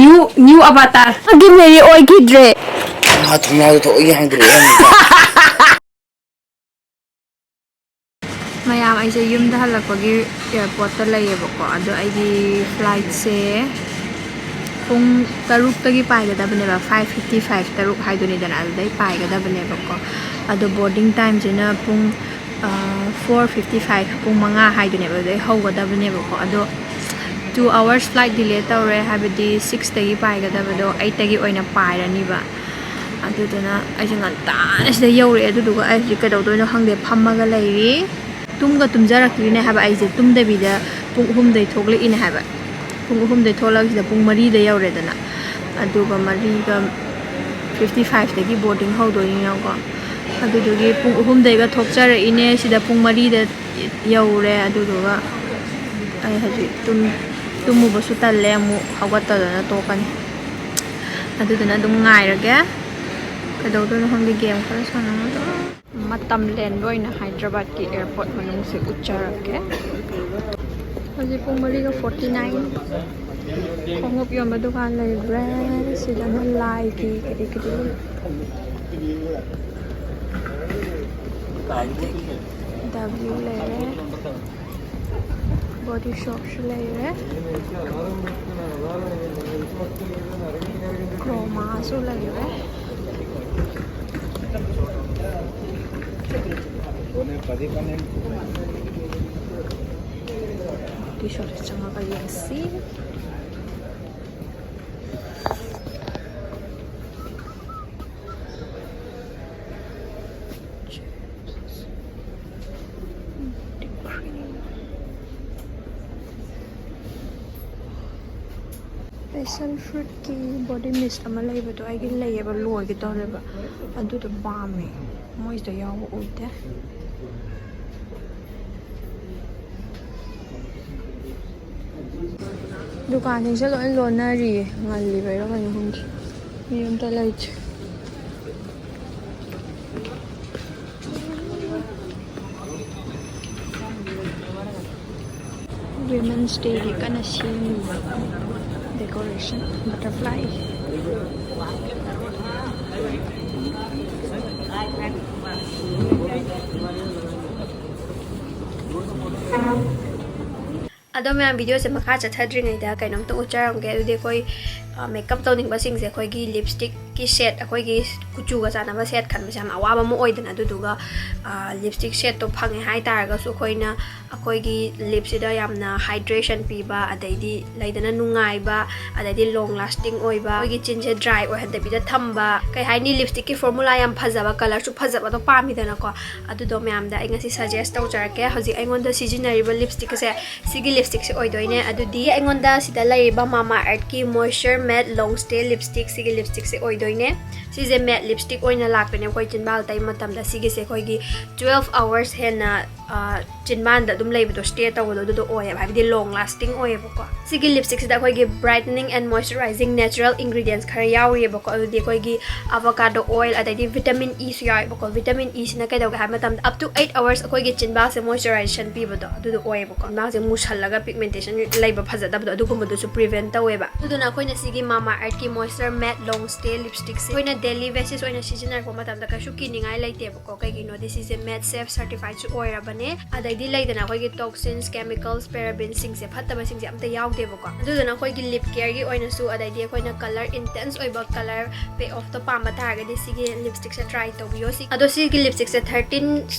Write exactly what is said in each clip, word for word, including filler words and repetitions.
New new ꯑꯕꯥꯇꯥꯔ꯫ ꯃꯥꯒꯤ ꯃꯦꯔꯤ ꯑꯣꯏꯈꯤꯗ꯭ꯔꯦ꯫ ꯃꯥ ꯊꯣꯡꯅꯥꯎꯗ ꯊꯣꯛꯑ ꯌꯥꯡꯗ꯭ꯔꯦ꯫ ꯃꯌꯥꯝ, ꯑꯩꯁꯦ ꯌꯨꯝꯗ ꯍꯜꯂꯛꯄꯒꯤ ꯑꯦꯌꯥꯔꯄꯣꯔꯠꯇ ꯂꯩꯌꯦꯕꯀꯣ꯫ ꯑꯗꯣ ꯑꯩꯒꯤ ꯐ꯭ꯂꯥꯏꯠꯁꯦ ꯄꯨꯡ ꯇꯔꯨꯛꯇꯒꯤ ꯄꯥꯏꯒꯗꯕꯅꯦꯕ, ꯐꯥꯏꯚ ꯐꯤꯐꯇꯤ ꯐꯥꯏꯚ, ꯇꯔꯨꯛ ꯍꯥꯏꯗꯨꯅꯤꯗꯅ, ꯑꯗꯨꯗꯩ ꯄꯥꯏꯒꯗꯕꯅꯦꯕꯀꯣ꯫ ꯑꯗꯣ ꯕꯣꯔꯗꯤꯡ ꯇꯥꯏꯝꯁꯤꯅ ꯄꯨꯡ ꯐꯣꯔ ꯐꯤꯐꯇꯤ ꯐꯥꯏꯚ, ꯄꯨꯡ ꯃꯉꯥ ꯍꯥꯏꯗꯨꯅꯦꯕ, ꯑꯗꯨꯗꯩ ꯍꯧꯒꯗꯕꯅꯦꯕꯀꯣ꯫ ꯑꯗꯣ ꯇꯨ ꯑꯋꯥꯔꯁ ꯐ꯭ꯂꯥꯏꯠ ꯗꯤꯂꯦ ꯇꯧꯔꯦ, ꯍꯥꯏꯕꯗꯤ ꯁꯤꯛꯁꯇꯒꯤ ꯄꯥꯏꯒꯗꯕꯗꯣ ꯑꯩꯠꯇꯒꯤ ꯑꯣꯏꯅ ꯄꯥꯏꯔꯅꯤꯕ꯫ ꯑꯗꯨꯗꯨꯅ ꯑꯩꯁꯦ ꯉꯟꯇꯥꯅ ꯁꯤꯗ ꯌꯧꯔꯛꯑꯦ꯫ ꯑꯗꯨꯗꯨꯒ ꯑꯩ ꯍꯧꯖꯤꯛ ꯀꯩꯗꯧꯗꯣꯏꯅꯣ ꯈꯪꯗꯦ, ꯐꯝꯃꯒ ꯂꯩꯔꯤ꯫ ꯇꯨꯝꯒ ꯇꯨꯝꯖꯔꯛꯇ꯭ꯔꯤꯅꯦ ꯍꯥꯏꯕ, ꯑꯩꯁꯦ ꯇꯨꯝꯗꯕꯤꯗ ꯄꯨꯡ ꯑꯍꯨꯝꯗꯩ ꯊꯣꯛꯂꯛꯏꯅꯦ ꯍꯥꯏꯕ꯫ ꯄꯨꯡ ꯑꯍꯨꯝꯗꯩ ꯊꯣꯛꯂꯒ ꯁꯤꯗ ꯄꯨꯡ ꯃꯔꯤꯗ ꯌꯧꯔꯦꯗꯅ, ꯑꯗꯨꯒ ꯃꯔꯤꯒ ꯐꯤꯐꯇꯤ ꯐꯥꯏꯚꯇꯒꯤ ꯕꯣꯔꯗꯤꯡ ꯍꯧꯗꯣꯏꯅꯤꯅꯀꯣ꯫ ꯑꯗꯨꯗꯨꯒꯤ ꯄꯨꯡ ꯑꯍꯨꯝꯗꯩꯒ ꯊꯣꯛꯆꯔꯛꯏꯅꯦ, ꯁꯤꯗ ꯄꯨꯡ ꯃꯔꯤꯗ ꯌꯧꯔꯦ꯫ ꯑꯗꯨꯗꯨꯒ ꯑꯩ ꯍꯧꯖꯤꯛ ꯇꯨꯝ-, ꯇꯨꯝꯃꯨꯕꯁꯨ ꯇꯜꯂꯦ, ꯑꯃꯨꯛ ꯍꯧꯒꯠꯇꯗꯅ ꯇꯣꯛꯀꯅꯤ꯫ ꯑꯗꯨꯗꯨꯅ ꯑꯗꯨꯝ ꯉꯥꯏꯔꯒꯦ꯫ ꯀꯩꯗꯧꯗꯣꯏꯅꯣ ꯈꯪꯗꯦ, ꯒꯦꯝ ꯈꯔ ꯁꯥꯟꯅꯔꯒ꯫ ꯃꯇꯝ ꯂꯦꯟꯕ ꯑꯣꯏꯅ ꯍꯥꯏꯗ꯭ꯔꯕꯥꯠꯀꯤ ꯑꯦꯌꯥꯔꯄꯣꯔꯠ ꯃꯅꯨꯡꯁꯦ ꯎꯠꯆꯔꯛꯀꯦ꯫ ꯍꯧꯖꯤꯛ ꯄꯨꯡ ꯃꯔꯤꯒ ꯐꯣꯔꯇꯤ ꯅꯥꯏꯟ꯫ ꯈꯣꯡꯎꯞ ꯌꯣꯟꯕ ꯗꯨꯀꯥꯟ ꯂꯩꯕ꯭ꯔꯥ? ꯁꯤꯗꯅ ꯂꯥꯏꯒꯤ ꯀꯔꯤ ꯀꯔꯤ ꯂꯩ꯫ ꯗꯕ꯭ꯂꯤꯎ ꯂꯩꯔꯦ꯫ ꯕꯣꯗꯤ ꯁꯣꯞꯁꯨ ꯂꯩꯔꯦ꯫ ꯀ꯭ꯔꯣꯃꯥꯁꯨ ꯂꯩꯔꯦ꯫ ꯕꯣꯗꯤ ꯁꯣꯞꯁꯦ ꯆꯪꯉꯒ ꯌꯦꯡꯁꯤ꯫ ꯄꯦꯁꯟ ꯐ꯭ꯔꯨꯠꯀꯤ ꯕꯣꯗꯤ ꯃꯤꯁ ꯑꯃ ꯂꯩꯕꯗꯣ ꯑꯩꯒꯤ ꯂꯩꯌꯦꯕ, ꯂꯣꯏꯒꯦ ꯇꯧꯔꯦꯕ꯫ ꯑꯗꯨꯗꯣ ꯄꯥꯝꯃꯦ, ꯃꯣꯏꯁꯤꯗ ꯌꯥꯎꯕ ꯎꯗꯦ꯫ ꯗꯨꯀꯥꯟꯁꯤꯡꯁꯦ ꯂꯣꯏ ꯂꯣꯟꯅꯔꯤꯌꯦ, ꯉꯜꯂꯤꯕꯩꯔꯣ ꯀꯩꯅꯣ ꯈꯪꯗꯦ, ꯃꯤ ꯑꯝꯇ ꯂꯩꯇꯦ꯫ ꯋꯤꯃꯦꯟꯁ ꯗꯦꯒꯤ ꯀꯟꯅ ꯁꯦꯝꯃꯤꯕ꯫ Decoration, butterfly. ꯑꯗꯣ ꯃꯌꯥꯝ, ꯚꯤꯗꯤꯑꯣꯁꯦ ꯃꯈꯥ ꯆꯠꯊꯗ꯭ꯔꯤꯉꯩꯗ ꯀꯩꯅꯣꯝꯇ ꯎꯠꯆꯔꯝꯒꯦ꯫ ꯑꯗꯨꯗꯤ ꯑꯩꯈꯣꯏ ꯃꯦꯀꯞ ꯇꯧꯅꯤꯡꯕꯁꯤꯡꯁꯦ ꯑꯩꯈꯣꯏꯒꯤ ꯂꯤꯞꯁꯇꯤꯛꯀꯤ ꯁꯦꯠ, ꯑꯩꯈꯣꯏꯒꯤ ꯀꯨꯆꯨꯒ ꯆꯥꯟꯅꯕ ꯁꯦꯠ ꯈꯟꯕꯁꯦ ꯌꯥꯝ ꯑꯋꯥꯕ ꯑꯃ ꯑꯣꯏꯗꯅ꯫ ꯑꯗꯨꯗꯨꯒ ꯂꯤꯞꯁꯇꯤꯛ ꯁꯦꯠꯇꯣ ꯐꯪꯉꯦ ꯍꯥꯏ ꯇꯥꯔꯒꯁꯨ ꯑꯩꯈꯣꯏꯅ ꯑꯩꯈꯣꯏꯒꯤ ꯂꯤꯞꯁꯤꯗ ꯌꯥꯝꯅ ꯍꯥꯏꯗ꯭ꯔꯦꯁꯟ ꯄꯤꯕ, ꯑꯗꯩꯗꯤ ꯂꯩꯗꯅ ꯅꯨꯡꯉꯥꯏꯕ, ꯑꯗꯩꯗꯤ ꯂꯣꯡ ꯂꯥꯁꯇꯤꯡ ꯑꯣꯏꯕ, ꯑꯩꯈꯣꯏꯒꯤ ꯆꯤꯟꯁꯦ ꯗ꯭ꯔꯥꯏ ꯑꯣꯏꯍꯟꯗꯕꯤꯗ ꯊꯝꯕ, ꯀꯩ ꯍꯥꯏꯅꯤ, ꯂꯤꯞꯁꯇꯤꯛꯀꯤ ꯐꯣꯔꯃꯨꯂꯥ ꯌꯥꯝ ꯐꯖꯕ, ꯀꯂꯔꯁꯨ ꯐꯖꯕꯗꯣ ꯄꯥꯝꯃꯤꯗꯅꯀꯣ꯫ ꯑꯗꯨꯗꯣ ꯃꯌꯥꯝꯗ ꯑꯩ ꯉꯁꯤ ꯁꯖꯦꯁ ꯇꯧꯖꯔꯛꯀꯦ꯫ ꯍꯧꯖꯤꯛ ꯑꯩꯉꯣꯟꯗ ꯁꯤꯖꯤꯟꯅꯔꯤꯕ ꯂꯤꯞꯁꯇꯤꯛꯁꯦ ꯁꯤꯒꯤ ꯂꯤꯞꯁꯇꯤꯛꯁꯦ ꯑꯣꯏꯗꯣꯏꯅꯦ꯫ ꯑꯗꯨꯗꯤ ꯑꯩꯉꯣꯟꯗ ꯁꯤꯗ ꯂꯩꯔꯤꯕ Mamaearth ꯀꯤ Moisture Matte Long Stay Lipstick, ꯁꯤꯒꯤ ꯂꯤꯞꯁꯇꯤꯛꯁꯦ ꯑꯣꯏꯗꯣꯏꯅꯦ꯫ ꯁꯤꯁꯦ ꯃꯦꯠ ꯂꯤꯞꯁꯇꯤꯛ ꯑꯣꯏꯅ ꯂꯥꯛꯄꯅꯦ꯫ ꯑꯩꯈꯣꯏ ꯆꯤꯟꯕꯥꯜ ꯇꯩꯕ ꯃꯇꯝꯗ ꯁꯤꯒꯤꯁꯦ ꯑꯩꯈꯣꯏꯒꯤ twelve hours ꯍꯦꯟꯅ, ꯑ, ꯆꯤꯟꯕꯥꯟꯗ ꯑꯗꯨꯝ ꯂꯩꯕꯗꯣ, ꯁ꯭ꯇꯦ ꯇꯧꯕꯗꯣ, ꯑꯗꯨꯗꯣ ꯑꯣꯏꯌꯦꯕ, ꯍꯥꯏꯕꯗꯤ ꯂꯣꯡ ꯂꯥꯁꯇꯤꯡ ꯑꯣꯏꯌꯦꯕꯀꯣ꯫ ꯁꯤꯒꯤ ꯂꯤꯞꯁꯇꯤꯛꯁꯤꯗ ꯑꯩꯈꯣꯏꯒꯤ brightening and moisturizing natural ingredients ꯈꯔ ꯌꯥꯎꯔꯤꯑꯕꯀꯣ꯫ ꯑꯗꯨꯗꯤ ꯑꯩꯈꯣꯏꯒꯤ avocado oil, ꯑꯗꯩꯗꯤ vitamin E ꯁꯨ ꯌꯥꯎꯋꯦꯕꯀꯣ꯫ Vitamin E ꯁꯤꯅ ꯀꯩꯗꯧꯒꯦ ꯍꯥꯏꯕ ꯃꯇꯝꯗ, up to eight hours ꯑꯩꯈꯣꯏꯒꯤ ꯆꯤꯟꯕꯥꯜꯁꯦ moisturization ꯄꯤꯕꯗꯣ, ꯑꯗꯨꯗꯣ ꯑꯣꯏꯌꯦꯕꯀꯣ꯫ ꯆꯤꯟꯕꯥꯜꯁꯦ ꯃꯨꯁꯜꯂꯒ pigmentation ꯂꯩꯕ ꯐꯖꯗꯕꯗꯣ, ꯑꯗꯨꯒꯨꯝꯕꯗꯨꯁꯨ prevent ꯇꯧꯋꯦꯕ꯫ ꯑꯗꯨꯗꯨꯅ ꯑꯩꯈꯣꯏꯅ ꯁꯤꯒꯤ Mamaearth ꯀꯤ Moisture Matte Long Stay Lipstick ꯁꯦ ꯑꯩꯈꯣꯏꯅ daily basis ꯑꯣꯏꯅ ꯁꯤꯖꯤꯟꯅꯔꯛꯄ ꯃꯇꯝꯗ ꯀꯩꯁꯨ ꯀꯤꯅꯤꯡꯉꯥꯏ ꯂꯩꯇꯦꯕꯀꯣ꯫ ꯀꯩꯒꯤꯅꯣꯗꯤ ꯁꯤꯁꯦ MadeSafe certified ꯁꯨ ꯑꯣꯏꯔꯕꯅꯦ꯫ ꯑꯗꯩꯗꯤ ꯂꯩꯗꯅ ꯑꯩꯈꯣꯏꯒꯤ toxins, chemicals, paraben ꯁꯤꯡꯁꯦ, ꯐꯠꯇꯕꯁꯤꯡꯁꯦ ꯑꯝꯇ ꯌꯥꯎꯗꯦꯕꯀꯣ꯫ ꯑꯗꯨꯗꯨꯅ ꯑꯩꯈꯣꯏꯒꯤ lip care ꯒꯤ ꯑꯣꯏꯅꯁꯨ, ꯑꯗꯩꯗꯤ ꯑꯩꯈꯣꯏꯅ colour intense ꯑꯣꯏꯕ colour payoff ꯇꯣ ꯄꯥꯝꯕ ꯇꯥꯔꯒꯗꯤ ꯁꯤꯒꯤ ꯂꯤꯞꯁꯇꯤꯛꯁꯦ try ꯇꯧꯕꯤꯌꯣ꯫ ꯁꯤ, ꯑꯗꯣ ꯁꯤꯒꯤ ꯂꯤꯞꯁꯇꯤꯛꯁꯦ thirteen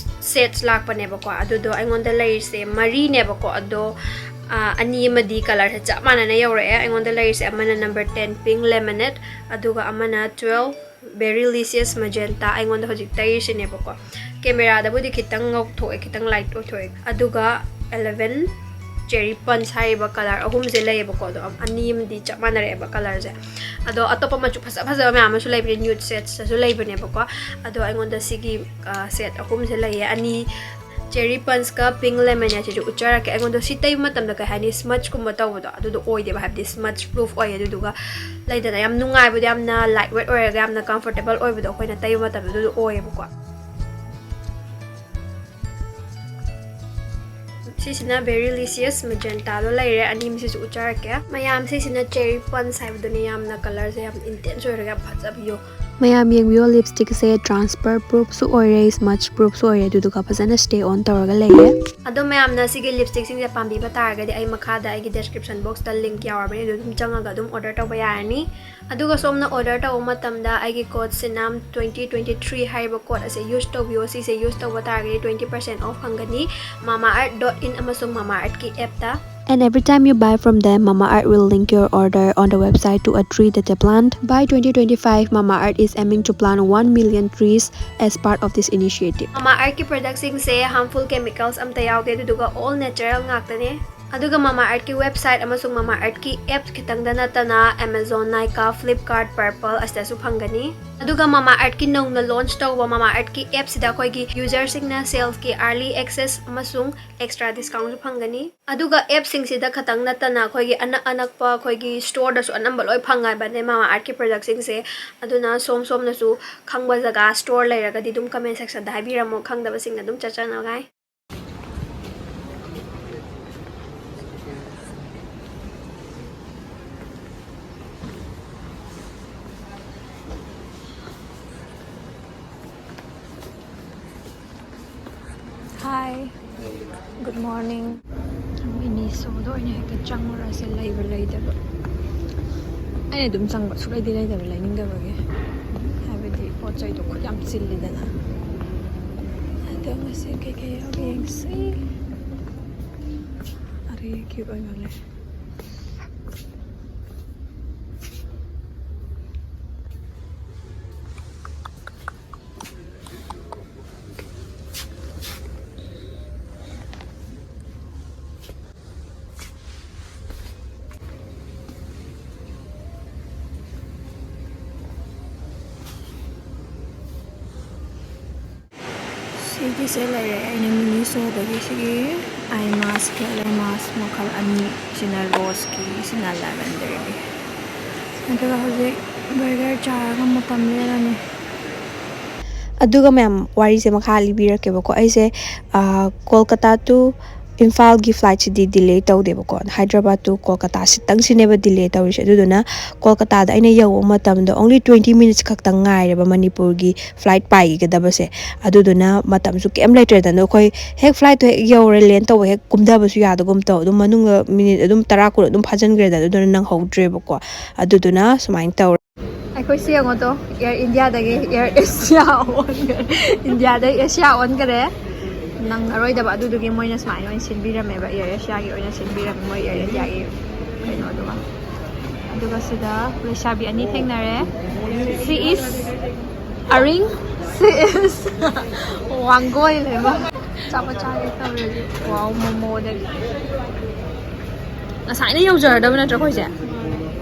shades ꯂꯥꯛꯄꯅꯦꯕꯀꯣ꯫ ꯑꯗꯨꯗꯣ ꯑꯩꯉꯣꯟꯗ ꯂꯩꯔꯤꯁꯦ ꯃꯔꯤꯅꯦꯕꯀꯣ꯫ ꯑꯗꯣ, ꯑ, ꯑꯅꯤ ꯑꯃꯗꯤ colour ꯁꯦ ꯆꯞ ꯃꯥꯟꯅꯅ ꯌꯧꯔꯛꯑꯦ꯫ ꯑꯩꯉꯣꯟꯗ ꯂꯩꯔꯤꯁꯦ ꯑꯃꯅ number ten Pink Lemonade, ꯑꯗꯨꯒ ꯑꯃꯅ twelve Berrylicious Magenta, ꯑꯩꯉꯣꯟꯗ ꯍꯧꯖꯤꯛ ꯇꯩꯔꯤꯁꯤꯅꯦꯕꯀꯣ꯫ Camera ꯗꯕꯨꯗꯤ ꯈꯤꯇꯪ ꯉꯧꯊꯣꯛꯑꯦ, ꯈꯤꯇꯪ light ꯑꯣꯏꯊꯣꯛꯑꯦ꯫ ꯑꯗꯨꯒ eleven Cherry Punch ꯍꯥꯏꯔꯤꯕ colour ꯑꯍꯨꯝꯁꯦ ꯂꯩꯌꯦꯕꯀꯣ꯫ ꯑꯗꯣ ꯑꯅꯤ ꯑꯃꯗꯤ ꯆꯞ ꯃꯥꯟꯅꯔꯛꯑꯦꯕ colour ꯁꯦ꯫ ꯑꯗꯣ ꯑꯇꯣꯞꯄ ꯃꯆꯨ ꯐꯖ ꯐꯖꯕ ꯃꯌꯥꯝ ꯑꯃꯁꯨ ꯂꯩꯕꯅꯦ, nude shades ꯇꯁꯨ ꯂꯩꯕꯅꯦꯕꯀꯣ꯫ ꯑꯗꯣ ꯑꯩꯉꯣꯟꯗ ꯁꯤꯒꯤ, ꯑ, set ꯑꯍꯨꯝꯁꯦ ꯂꯩꯌꯦ꯫ ꯑꯅꯤ Cherry Punch ꯀ Pink Lemonade ꯁꯤꯁꯨ ꯎꯠꯆꯔꯛꯀꯦ꯫ ꯑꯩꯉꯣꯟꯗ ꯁꯤ ꯇꯩꯕ ꯃꯇꯝꯗ, ꯀꯩ ꯍꯥꯏꯅꯤ, smudge ꯀꯨꯝꯕ ꯇꯧꯕꯗꯣ ꯑꯗꯨꯗꯣ ꯑꯣꯏꯗꯦꯕ, ꯍꯥꯏꯕꯗꯤ smudge proof ꯑꯣꯏꯌꯦ꯫ ꯑꯗꯨꯗꯨꯒ ꯂꯩꯗꯅ ꯌꯥꯝ ꯅꯨꯡꯉꯥꯏꯕꯗꯣ, ꯌꯥꯝꯅ light weight ꯑꯣꯏꯔꯒ ꯌꯥꯝꯅ comfortable ꯑꯣꯏꯕꯗꯣ ꯑꯩꯈꯣꯏꯅ ꯇꯩꯕ ꯃꯇꯝꯗ ꯑꯗꯨꯗꯣ ꯑꯣꯏꯌꯦꯕꯀꯣ꯫ ꯁꯤꯁꯤꯅ Berrylicious Magentaꯗꯣ ꯂꯩꯔꯦ, ꯑꯅꯤꯃꯁꯤꯁꯨ ꯎꯠꯆꯔꯛꯀꯦ꯫ ꯃꯌꯥꯝ, ꯁꯤꯁꯤꯅ Cherry Punch ꯍꯥꯏꯕꯗꯨꯅꯦ, ꯌꯥꯝꯅ colourꯁꯦ ꯌꯥꯝ intense ꯑꯣꯏꯔꯒ ꯌꯥꯝ ꯐꯖꯕ, ꯌꯣ꯫ ꯃꯌꯥꯝ ꯌꯦꯡꯕꯤꯌꯣ, lipstickꯁꯦ transfer proofꯁꯨ ꯑꯣꯏꯔꯦ, smudge proofꯁꯨ ꯑꯣꯏꯔꯦ, ꯑꯗꯨꯗꯨꯒ ꯐꯖꯅ stay on ꯇꯧꯔꯒ ꯂꯩꯔꯦ꯫ ꯑꯗꯣ ꯃꯌꯥꯝꯅ ꯁꯤꯒꯤ lipstickꯁꯤꯡꯁꯦ ꯄꯥꯝꯕꯤꯕ ꯇꯥꯔꯒꯗꯤ ꯑꯩ ꯃꯈꯥꯗ ꯑꯩꯒꯤ description boxꯇ link ꯌꯥꯎꯔꯕꯅꯤ, ꯑꯗꯨ ꯑꯗꯨꯝ ꯆꯪꯉꯒ ꯑꯗꯨꯝ order ꯇꯧꯕ ꯌꯥꯔꯅꯤ꯫ ꯑꯗꯨꯒ ꯁꯣꯝꯅ order ꯇꯧꯕ ꯃꯇꯝꯗ ꯑꯩꯒꯤ codeꯁꯤꯅ twenty twenty three ꯍꯥꯏꯔꯤꯕ code ꯑꯁꯦ use ꯇꯧꯕꯤꯌꯣ꯫ ꯁꯤꯁꯦ use ꯇꯧꯕ ꯇꯥꯔꯒꯗꯤ twenty percent off ꯐꯪꯒꯅꯤ꯫ Mamaearth dot in ꯑꯃꯁꯨꯡ Mamaearthꯀꯤ appꯇ꯫ And every time you buy from them, Mamaearth will link your order on the website to a tree that they plant. By twenty twenty-five, Mamaearth is aiming to plant one million trees as part of this initiative. Mamaearthꯀꯤ productꯁꯤꯡꯁꯦ harmful chemicals ꯑꯝꯇ ꯌꯥꯎꯗꯦ, ꯑꯗꯨꯗꯨꯒ all natural ꯉꯥꯛꯇꯅꯦ꯫ ꯑꯗꯨꯒ Mamaearthꯀꯤ website ꯑꯃꯁꯨꯡ Mamaearthꯀꯤ app ꯈꯤꯇꯪꯗ ꯅꯠꯇꯅ Amazon, Nykaa, Flipkart, Purplle ꯑꯁꯤꯗꯁꯨ ꯐꯪꯒꯅꯤ꯫ ꯑꯗꯨꯒ Mamaearthꯀꯤ ꯅꯧꯅ launch ꯇꯧꯕ Mamaearthꯀꯤ appꯁꯤꯗ ꯑꯩꯈꯣꯏꯒꯤ userꯁꯤꯡꯅ salesꯀꯤ early access ꯑꯃꯁꯨꯡ extra discountꯁꯨ ꯐꯪꯒꯅꯤ꯫ ꯑꯗꯨꯒ appꯁꯤꯡꯁꯤꯗ ꯈꯛꯇꯪ ꯅꯠꯇꯅ ꯑꯩꯈꯣꯏꯒꯤ ꯑꯅꯛ ꯑꯅꯛꯄ ꯑꯩꯈꯣꯏꯒꯤ storeꯗꯁꯨ ꯑꯅꯝꯕ ꯂꯣꯏ ꯐꯪꯉꯕꯅꯦ Mamaearthꯀꯤ productꯁꯤꯡꯁꯦ꯫ ꯑꯗꯨꯅ ꯁꯣꯝ ꯁꯣꯝꯅꯁꯨ ꯈꯪꯕ ꯖꯒꯥ store ꯂꯩꯔꯒꯗꯤ ꯑꯗꯨꯝ comment sectionꯗ ꯍꯥꯏꯕꯤꯔꯝꯃꯣ, ꯈꯪꯗꯕꯁꯤꯡꯅ ꯑꯗꯨꯝ ꯆꯠꯆꯅꯉꯥꯏ꯫ Hi. Good morning. Minisoꯗ ꯑꯣꯏꯅ ꯍꯦꯛꯇ ꯆꯪꯉꯨꯔꯁꯦ, ꯂꯩꯕ ꯂꯩꯗꯕ꯫ ꯑꯩꯅ ꯑꯗꯨꯝ ꯆꯪꯕ, ꯁꯨꯛꯂꯩꯗꯤ ꯂꯩꯗꯕ, ꯂꯩꯅꯤꯡꯗꯕꯒꯤ꯫ ꯍꯥꯏꯕꯗꯤ ꯄꯣꯠ ꯆꯩꯗꯣ ꯈꯨꯠ ꯌꯥꯝ ꯆꯤꯜꯂꯤꯗꯅ꯫ ꯑꯗꯣ ꯉꯁꯤ ꯀꯩꯀꯩ ꯌꯥꯎꯒꯦ ꯌꯦꯡꯁꯤ꯫ ꯑꯔꯦ, cute ꯑꯣꯏ ꯃꯥꯜꯂꯦ꯫ ꯁꯤꯒꯤꯁꯦ ꯂꯩꯔꯦ꯫ ꯑꯩꯅ Minisoꯗꯒꯤ ꯁꯤꯒꯤ eye maskꯀꯤ, eye mask ꯃꯈꯜ ꯑꯅꯤ, ꯁꯤꯅ roseꯀꯤ, ꯁꯤꯅ lavenderꯒꯤ꯫ ꯑꯗꯨꯒ ꯍꯧꯖꯤꯛ burger ꯆꯥꯔꯒ ꯃꯇꯝ ꯂꯦꯜꯂꯅꯤ꯫ ꯑꯗꯨꯒ ꯃꯌꯥꯝ, ꯋꯥꯔꯤꯁꯦ ꯃꯈꯥ ꯂꯤꯕꯤꯔꯛꯀꯦꯕꯀꯣ꯫ ꯑꯩꯁꯦ, ꯑꯥ, ꯀꯣꯜꯀꯇꯥ to ꯏꯝꯐꯥꯜꯒꯤ flightꯁꯤꯗꯤ delay ꯇꯧꯗꯦꯕꯀꯣ, Hyderabad to Kolkata ꯁꯤꯇꯪꯁꯤꯅꯦꯕ delay ꯇꯧꯔꯤꯁꯦ꯫ ꯑꯗꯨꯗꯨꯅ ꯀꯣꯜꯀꯇꯥꯗ ꯑꯩꯅ ꯌꯧꯕ ꯃꯇꯝꯗ only twenty minutes ꯈꯛꯇꯪ ꯉꯥꯏꯔꯦꯕ ꯃꯅꯤꯄꯨꯔꯒꯤ flight ꯄꯥꯏꯒꯗꯕꯁꯦ꯫ ꯑꯗꯨꯗꯨꯅ ꯃꯇꯝꯁꯨ ꯀꯩꯝ ꯂꯩꯇ꯭ꯔꯦꯗꯅ, ꯑꯩꯈꯣꯏ ꯍꯦꯛ flightꯇꯣ ꯍꯦꯛ ꯌꯧꯔꯦ, land ꯇꯧꯕ ꯍꯦꯛ ꯀꯨꯝꯊꯕꯁꯨ ꯌꯥꯗꯒꯨꯝ ꯇꯧ, ꯑꯗꯨꯝ ꯃꯅꯨꯡꯗ minute ꯑꯗꯨꯝ ꯇꯔꯥ ꯀꯨꯟ ꯑꯗꯨꯝ ꯐꯥꯖꯤꯟꯈ꯭ꯔꯦꯗꯅ, ꯑꯗꯨꯅ ꯅꯪꯍꯧꯗ꯭ꯔꯦꯕꯀꯣ꯫ ꯑꯗꯨꯗꯨꯅ ꯁꯨꯃꯥꯏꯅ ꯇꯧꯔꯦ꯫ ꯑꯩꯈꯣꯏ ꯁꯤ ꯌꯦꯡꯉꯣ ꯇꯣ, Air Indiaꯗꯒꯤ Air Asia ꯑꯣꯟꯈ꯭ꯔꯦ꯫ Indiaꯗꯒꯤ Asia ꯑꯣꯟꯈꯔꯦ꯫ ꯅꯪꯉꯔꯣꯏꯗꯕ ꯑꯗꯨꯗꯨꯒꯤ ꯃꯣꯏꯅ ꯁꯨꯃꯥꯏꯅ ꯑꯣꯏꯅ ꯁꯤꯟꯕꯤꯔꯝꯃꯦꯕ, Air Asiaꯒꯤ ꯑꯣꯏꯅ ꯁꯤꯟꯕꯤꯔꯝꯃꯦ ꯃꯣꯏ Air Indiaꯒꯤ ꯀꯩꯅꯣꯗꯨꯒ꯫ ꯑꯗꯨꯒ ꯁꯤꯗ ꯂꯩꯁꯥꯕꯤ ꯑꯅꯤ ꯊꯦꯡꯅꯔꯦ꯫ She is ꯑꯔꯤꯡ, she is Wangoi ꯂꯩꯃ꯫ ꯑꯆꯥꯄꯣꯠ ꯆꯥꯒꯦ ꯇꯧꯔꯗꯤ꯫ Wow, ꯃꯣꯃꯣꯗꯒꯤ꯫ ꯉꯁꯥꯏꯅ ꯌꯧꯖꯔꯗꯕ ꯅꯠꯇ꯭ꯔꯣ ꯑꯩꯈꯣꯏꯁꯦ?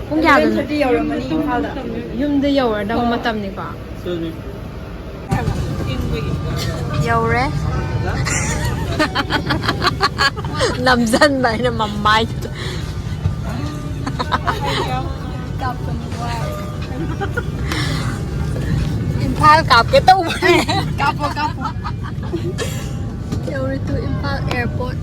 ꯄꯨꯡ ꯀꯌꯥꯗꯅꯣ? Seven thirty ꯌꯧꯔꯝꯃꯅꯤ ꯏꯝꯐꯥꯜꯗ꯫ ꯌꯨꯝꯗ ꯌꯧꯔꯗꯕ ꯃꯇꯝꯅꯤꯀꯣ꯫ ꯌꯧꯔꯦ꯫ ꯅꯝꯖꯟꯕ ꯑꯩꯅ ꯃꯃꯥꯏꯗꯨꯗ꯫ ꯏꯝꯐꯥꯜ ꯀꯥꯞꯀꯦ ꯇꯧꯕꯅꯦ꯫ ꯀꯥꯞꯄꯣ, ꯀꯥꯞꯄꯣ꯫ ꯌꯧꯔꯦ to ꯏꯝꯐꯥꯜ airport꯫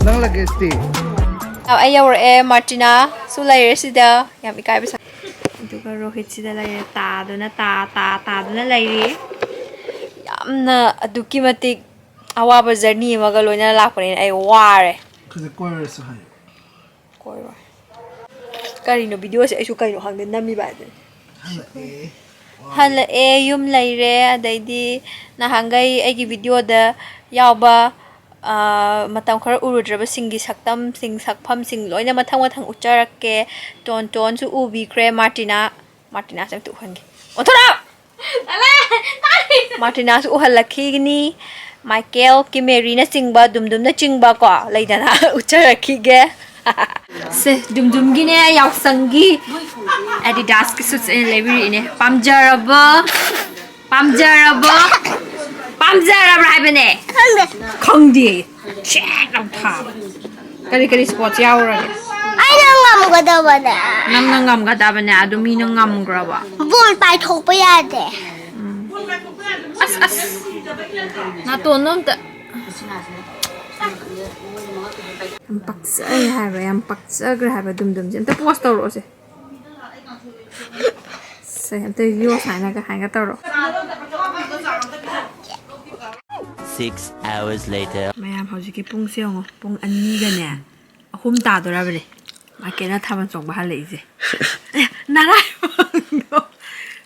ꯅꯪ luggage ꯇꯤ? ꯑꯩ ꯌꯧꯔꯛꯑꯦ, ꯃꯥꯔꯇꯤꯅꯥꯁꯨ ꯂꯩꯔꯦ ꯁꯤꯗ, ꯌꯥꯝ ꯏꯀꯥꯏꯕ ꯁꯥꯏ꯫ ꯑꯗꯨꯒ ꯔꯣꯍꯤꯠꯁꯤꯗ ꯂꯩꯔꯦ, ꯇꯥꯗꯨꯅ ꯇꯥ ꯇꯥ ꯇꯥꯗꯨꯅ ꯂꯩꯔꯤ꯫ ꯌꯥꯝꯅ ꯑꯗꯨꯛꯀꯤ ꯃꯇꯤꯛ ꯑꯋꯥꯕ journey ꯑꯃꯒ ꯂꯣꯏꯅꯅ ꯂꯥꯛꯄꯅꯤꯅ ꯑꯩ ꯋꯥꯔꯦ꯫ ꯈꯖꯤꯛ ꯀꯣꯏꯔꯨꯔꯁꯤ ꯍꯥꯏꯌꯨ꯫ ꯀꯣꯏꯔꯣꯏ꯫ ꯀꯔꯤꯅꯣ videoꯁꯦ ꯑꯩꯁꯨ ꯀꯩꯅꯣ ꯈꯪꯗꯦ ꯅꯝꯃꯤꯕ ꯍꯥꯏꯗꯨꯅꯤ꯫ ꯍꯜꯂꯛꯑꯦ꯫ ꯍꯜꯂꯛꯑꯦ, ꯌꯨꯝ ꯂꯩꯔꯦ꯫ ꯑꯗꯩꯗꯤ ꯅꯍꯥꯟꯈꯩ ꯑꯩꯒꯤ videoꯗ ꯌꯥꯎꯕ, ꯑꯥ, ꯃꯇꯝ ꯈꯔ ꯎꯔꯨꯗ꯭ꯔꯕꯁꯤꯡꯒꯤ ꯁꯛꯇꯝꯁꯤꯡ, ꯁꯛꯐꯝꯁꯤꯡ ꯂꯣꯏꯅ ꯃꯊꯪ ꯃꯊꯪ ꯎꯠꯆꯔꯛꯀꯦ꯫ ꯇꯣꯟ ꯇꯣꯟꯁꯨ ꯎꯕꯤꯈ꯭ꯔꯦ, ꯃꯥꯔꯇꯤꯅꯥ꯫ ꯃꯥꯔꯇꯤꯅꯥꯁꯦ ꯑꯝꯇ ꯎꯍꯟꯒꯦ꯫ ꯑꯣꯟꯊꯣꯔꯛꯑꯣ! ꯃꯥꯔꯇꯤꯅꯥꯁꯨ ꯎꯍꯜꯂꯛꯈꯤꯒꯅꯤ꯫ ꯃꯥꯏꯀꯦꯜ, ꯀꯤꯃꯦꯔꯤꯅꯆꯤꯡꯕ, ꯗꯨꯝꯗꯨꯝꯅꯆꯤꯡꯕ ꯀꯣ ꯂꯩꯗꯅ, ꯎꯠꯆꯔꯛꯈꯤꯒꯦ꯫ ꯁꯦ, ꯗꯨꯝꯗꯨꯝꯒꯤꯅꯦ, ꯌꯥꯎꯁꯪꯒꯤ Adidasꯀꯤ suits ꯑꯩꯅ ꯂꯩꯕꯤꯔꯛꯏꯅꯦ꯫ ꯄꯥꯝꯖꯔꯕ, ꯄꯥꯝꯖꯔꯕ, ꯄꯥꯝꯖꯔꯕ꯭ꯔꯥ ꯍꯥꯏꯕꯅꯦ? ꯈꯪꯗꯦ꯫ ꯈꯪꯗꯦ꯫ ꯁꯦꯠ ꯂꯥꯎ ꯊꯥꯕ꯫ ꯀꯔꯤ ꯀꯔꯤ sports ꯌꯥꯎꯔꯒꯦ? ꯑꯩꯅ ꯉꯝꯒꯗꯕꯅꯦ꯫ ꯅꯪꯅ ꯉꯝꯒꯗꯕꯅꯦ, ꯑꯗꯨ ꯃꯤꯅ ꯉꯝꯈ꯭ꯔꯕ? Ball ꯄꯥꯏꯊꯣꯛꯄ ꯌꯥꯗꯦ꯫ ꯑꯁ, ꯑꯁ꯫ ꯅꯥꯇꯣꯟꯗꯣ ꯑꯝꯇ꯫ ꯌꯥꯝ ꯄꯛꯆꯩ ꯍꯥꯏꯕ, ꯌꯥꯝ ꯄꯛꯆꯈ꯭ꯔꯦ ꯍꯥꯏꯕ, ꯗꯨꯝ ꯗꯨꯝꯁꯦ꯫ ꯑꯝꯇ pose ꯇꯧꯔꯛꯑꯣꯁꯦ꯫ ꯁꯦ, ꯑꯝꯇ ꯌꯣ ꯁꯨꯃꯥꯏꯅꯒ ꯍꯥꯏꯅ ꯇꯧꯔꯣ꯫ Six hours later. ꯃꯌꯥꯝ, ꯍꯧꯖꯤꯛꯀꯤ ꯄꯨꯡꯁꯦ ꯌꯦꯡꯉꯣ, ꯄꯨꯡ ꯑꯅꯤꯒꯅꯦ, ꯑꯍꯨꯝ ꯇꯥꯗꯣꯔꯕꯅꯦ꯫ ꯃꯥꯏꯀꯦꯜꯅ ꯊꯥꯕꯜ ꯆꯣꯡꯕ ꯍꯜꯂꯛꯏꯁꯦ꯫ ꯑꯦ, ꯅꯔꯥꯏꯕꯛꯗꯣ꯫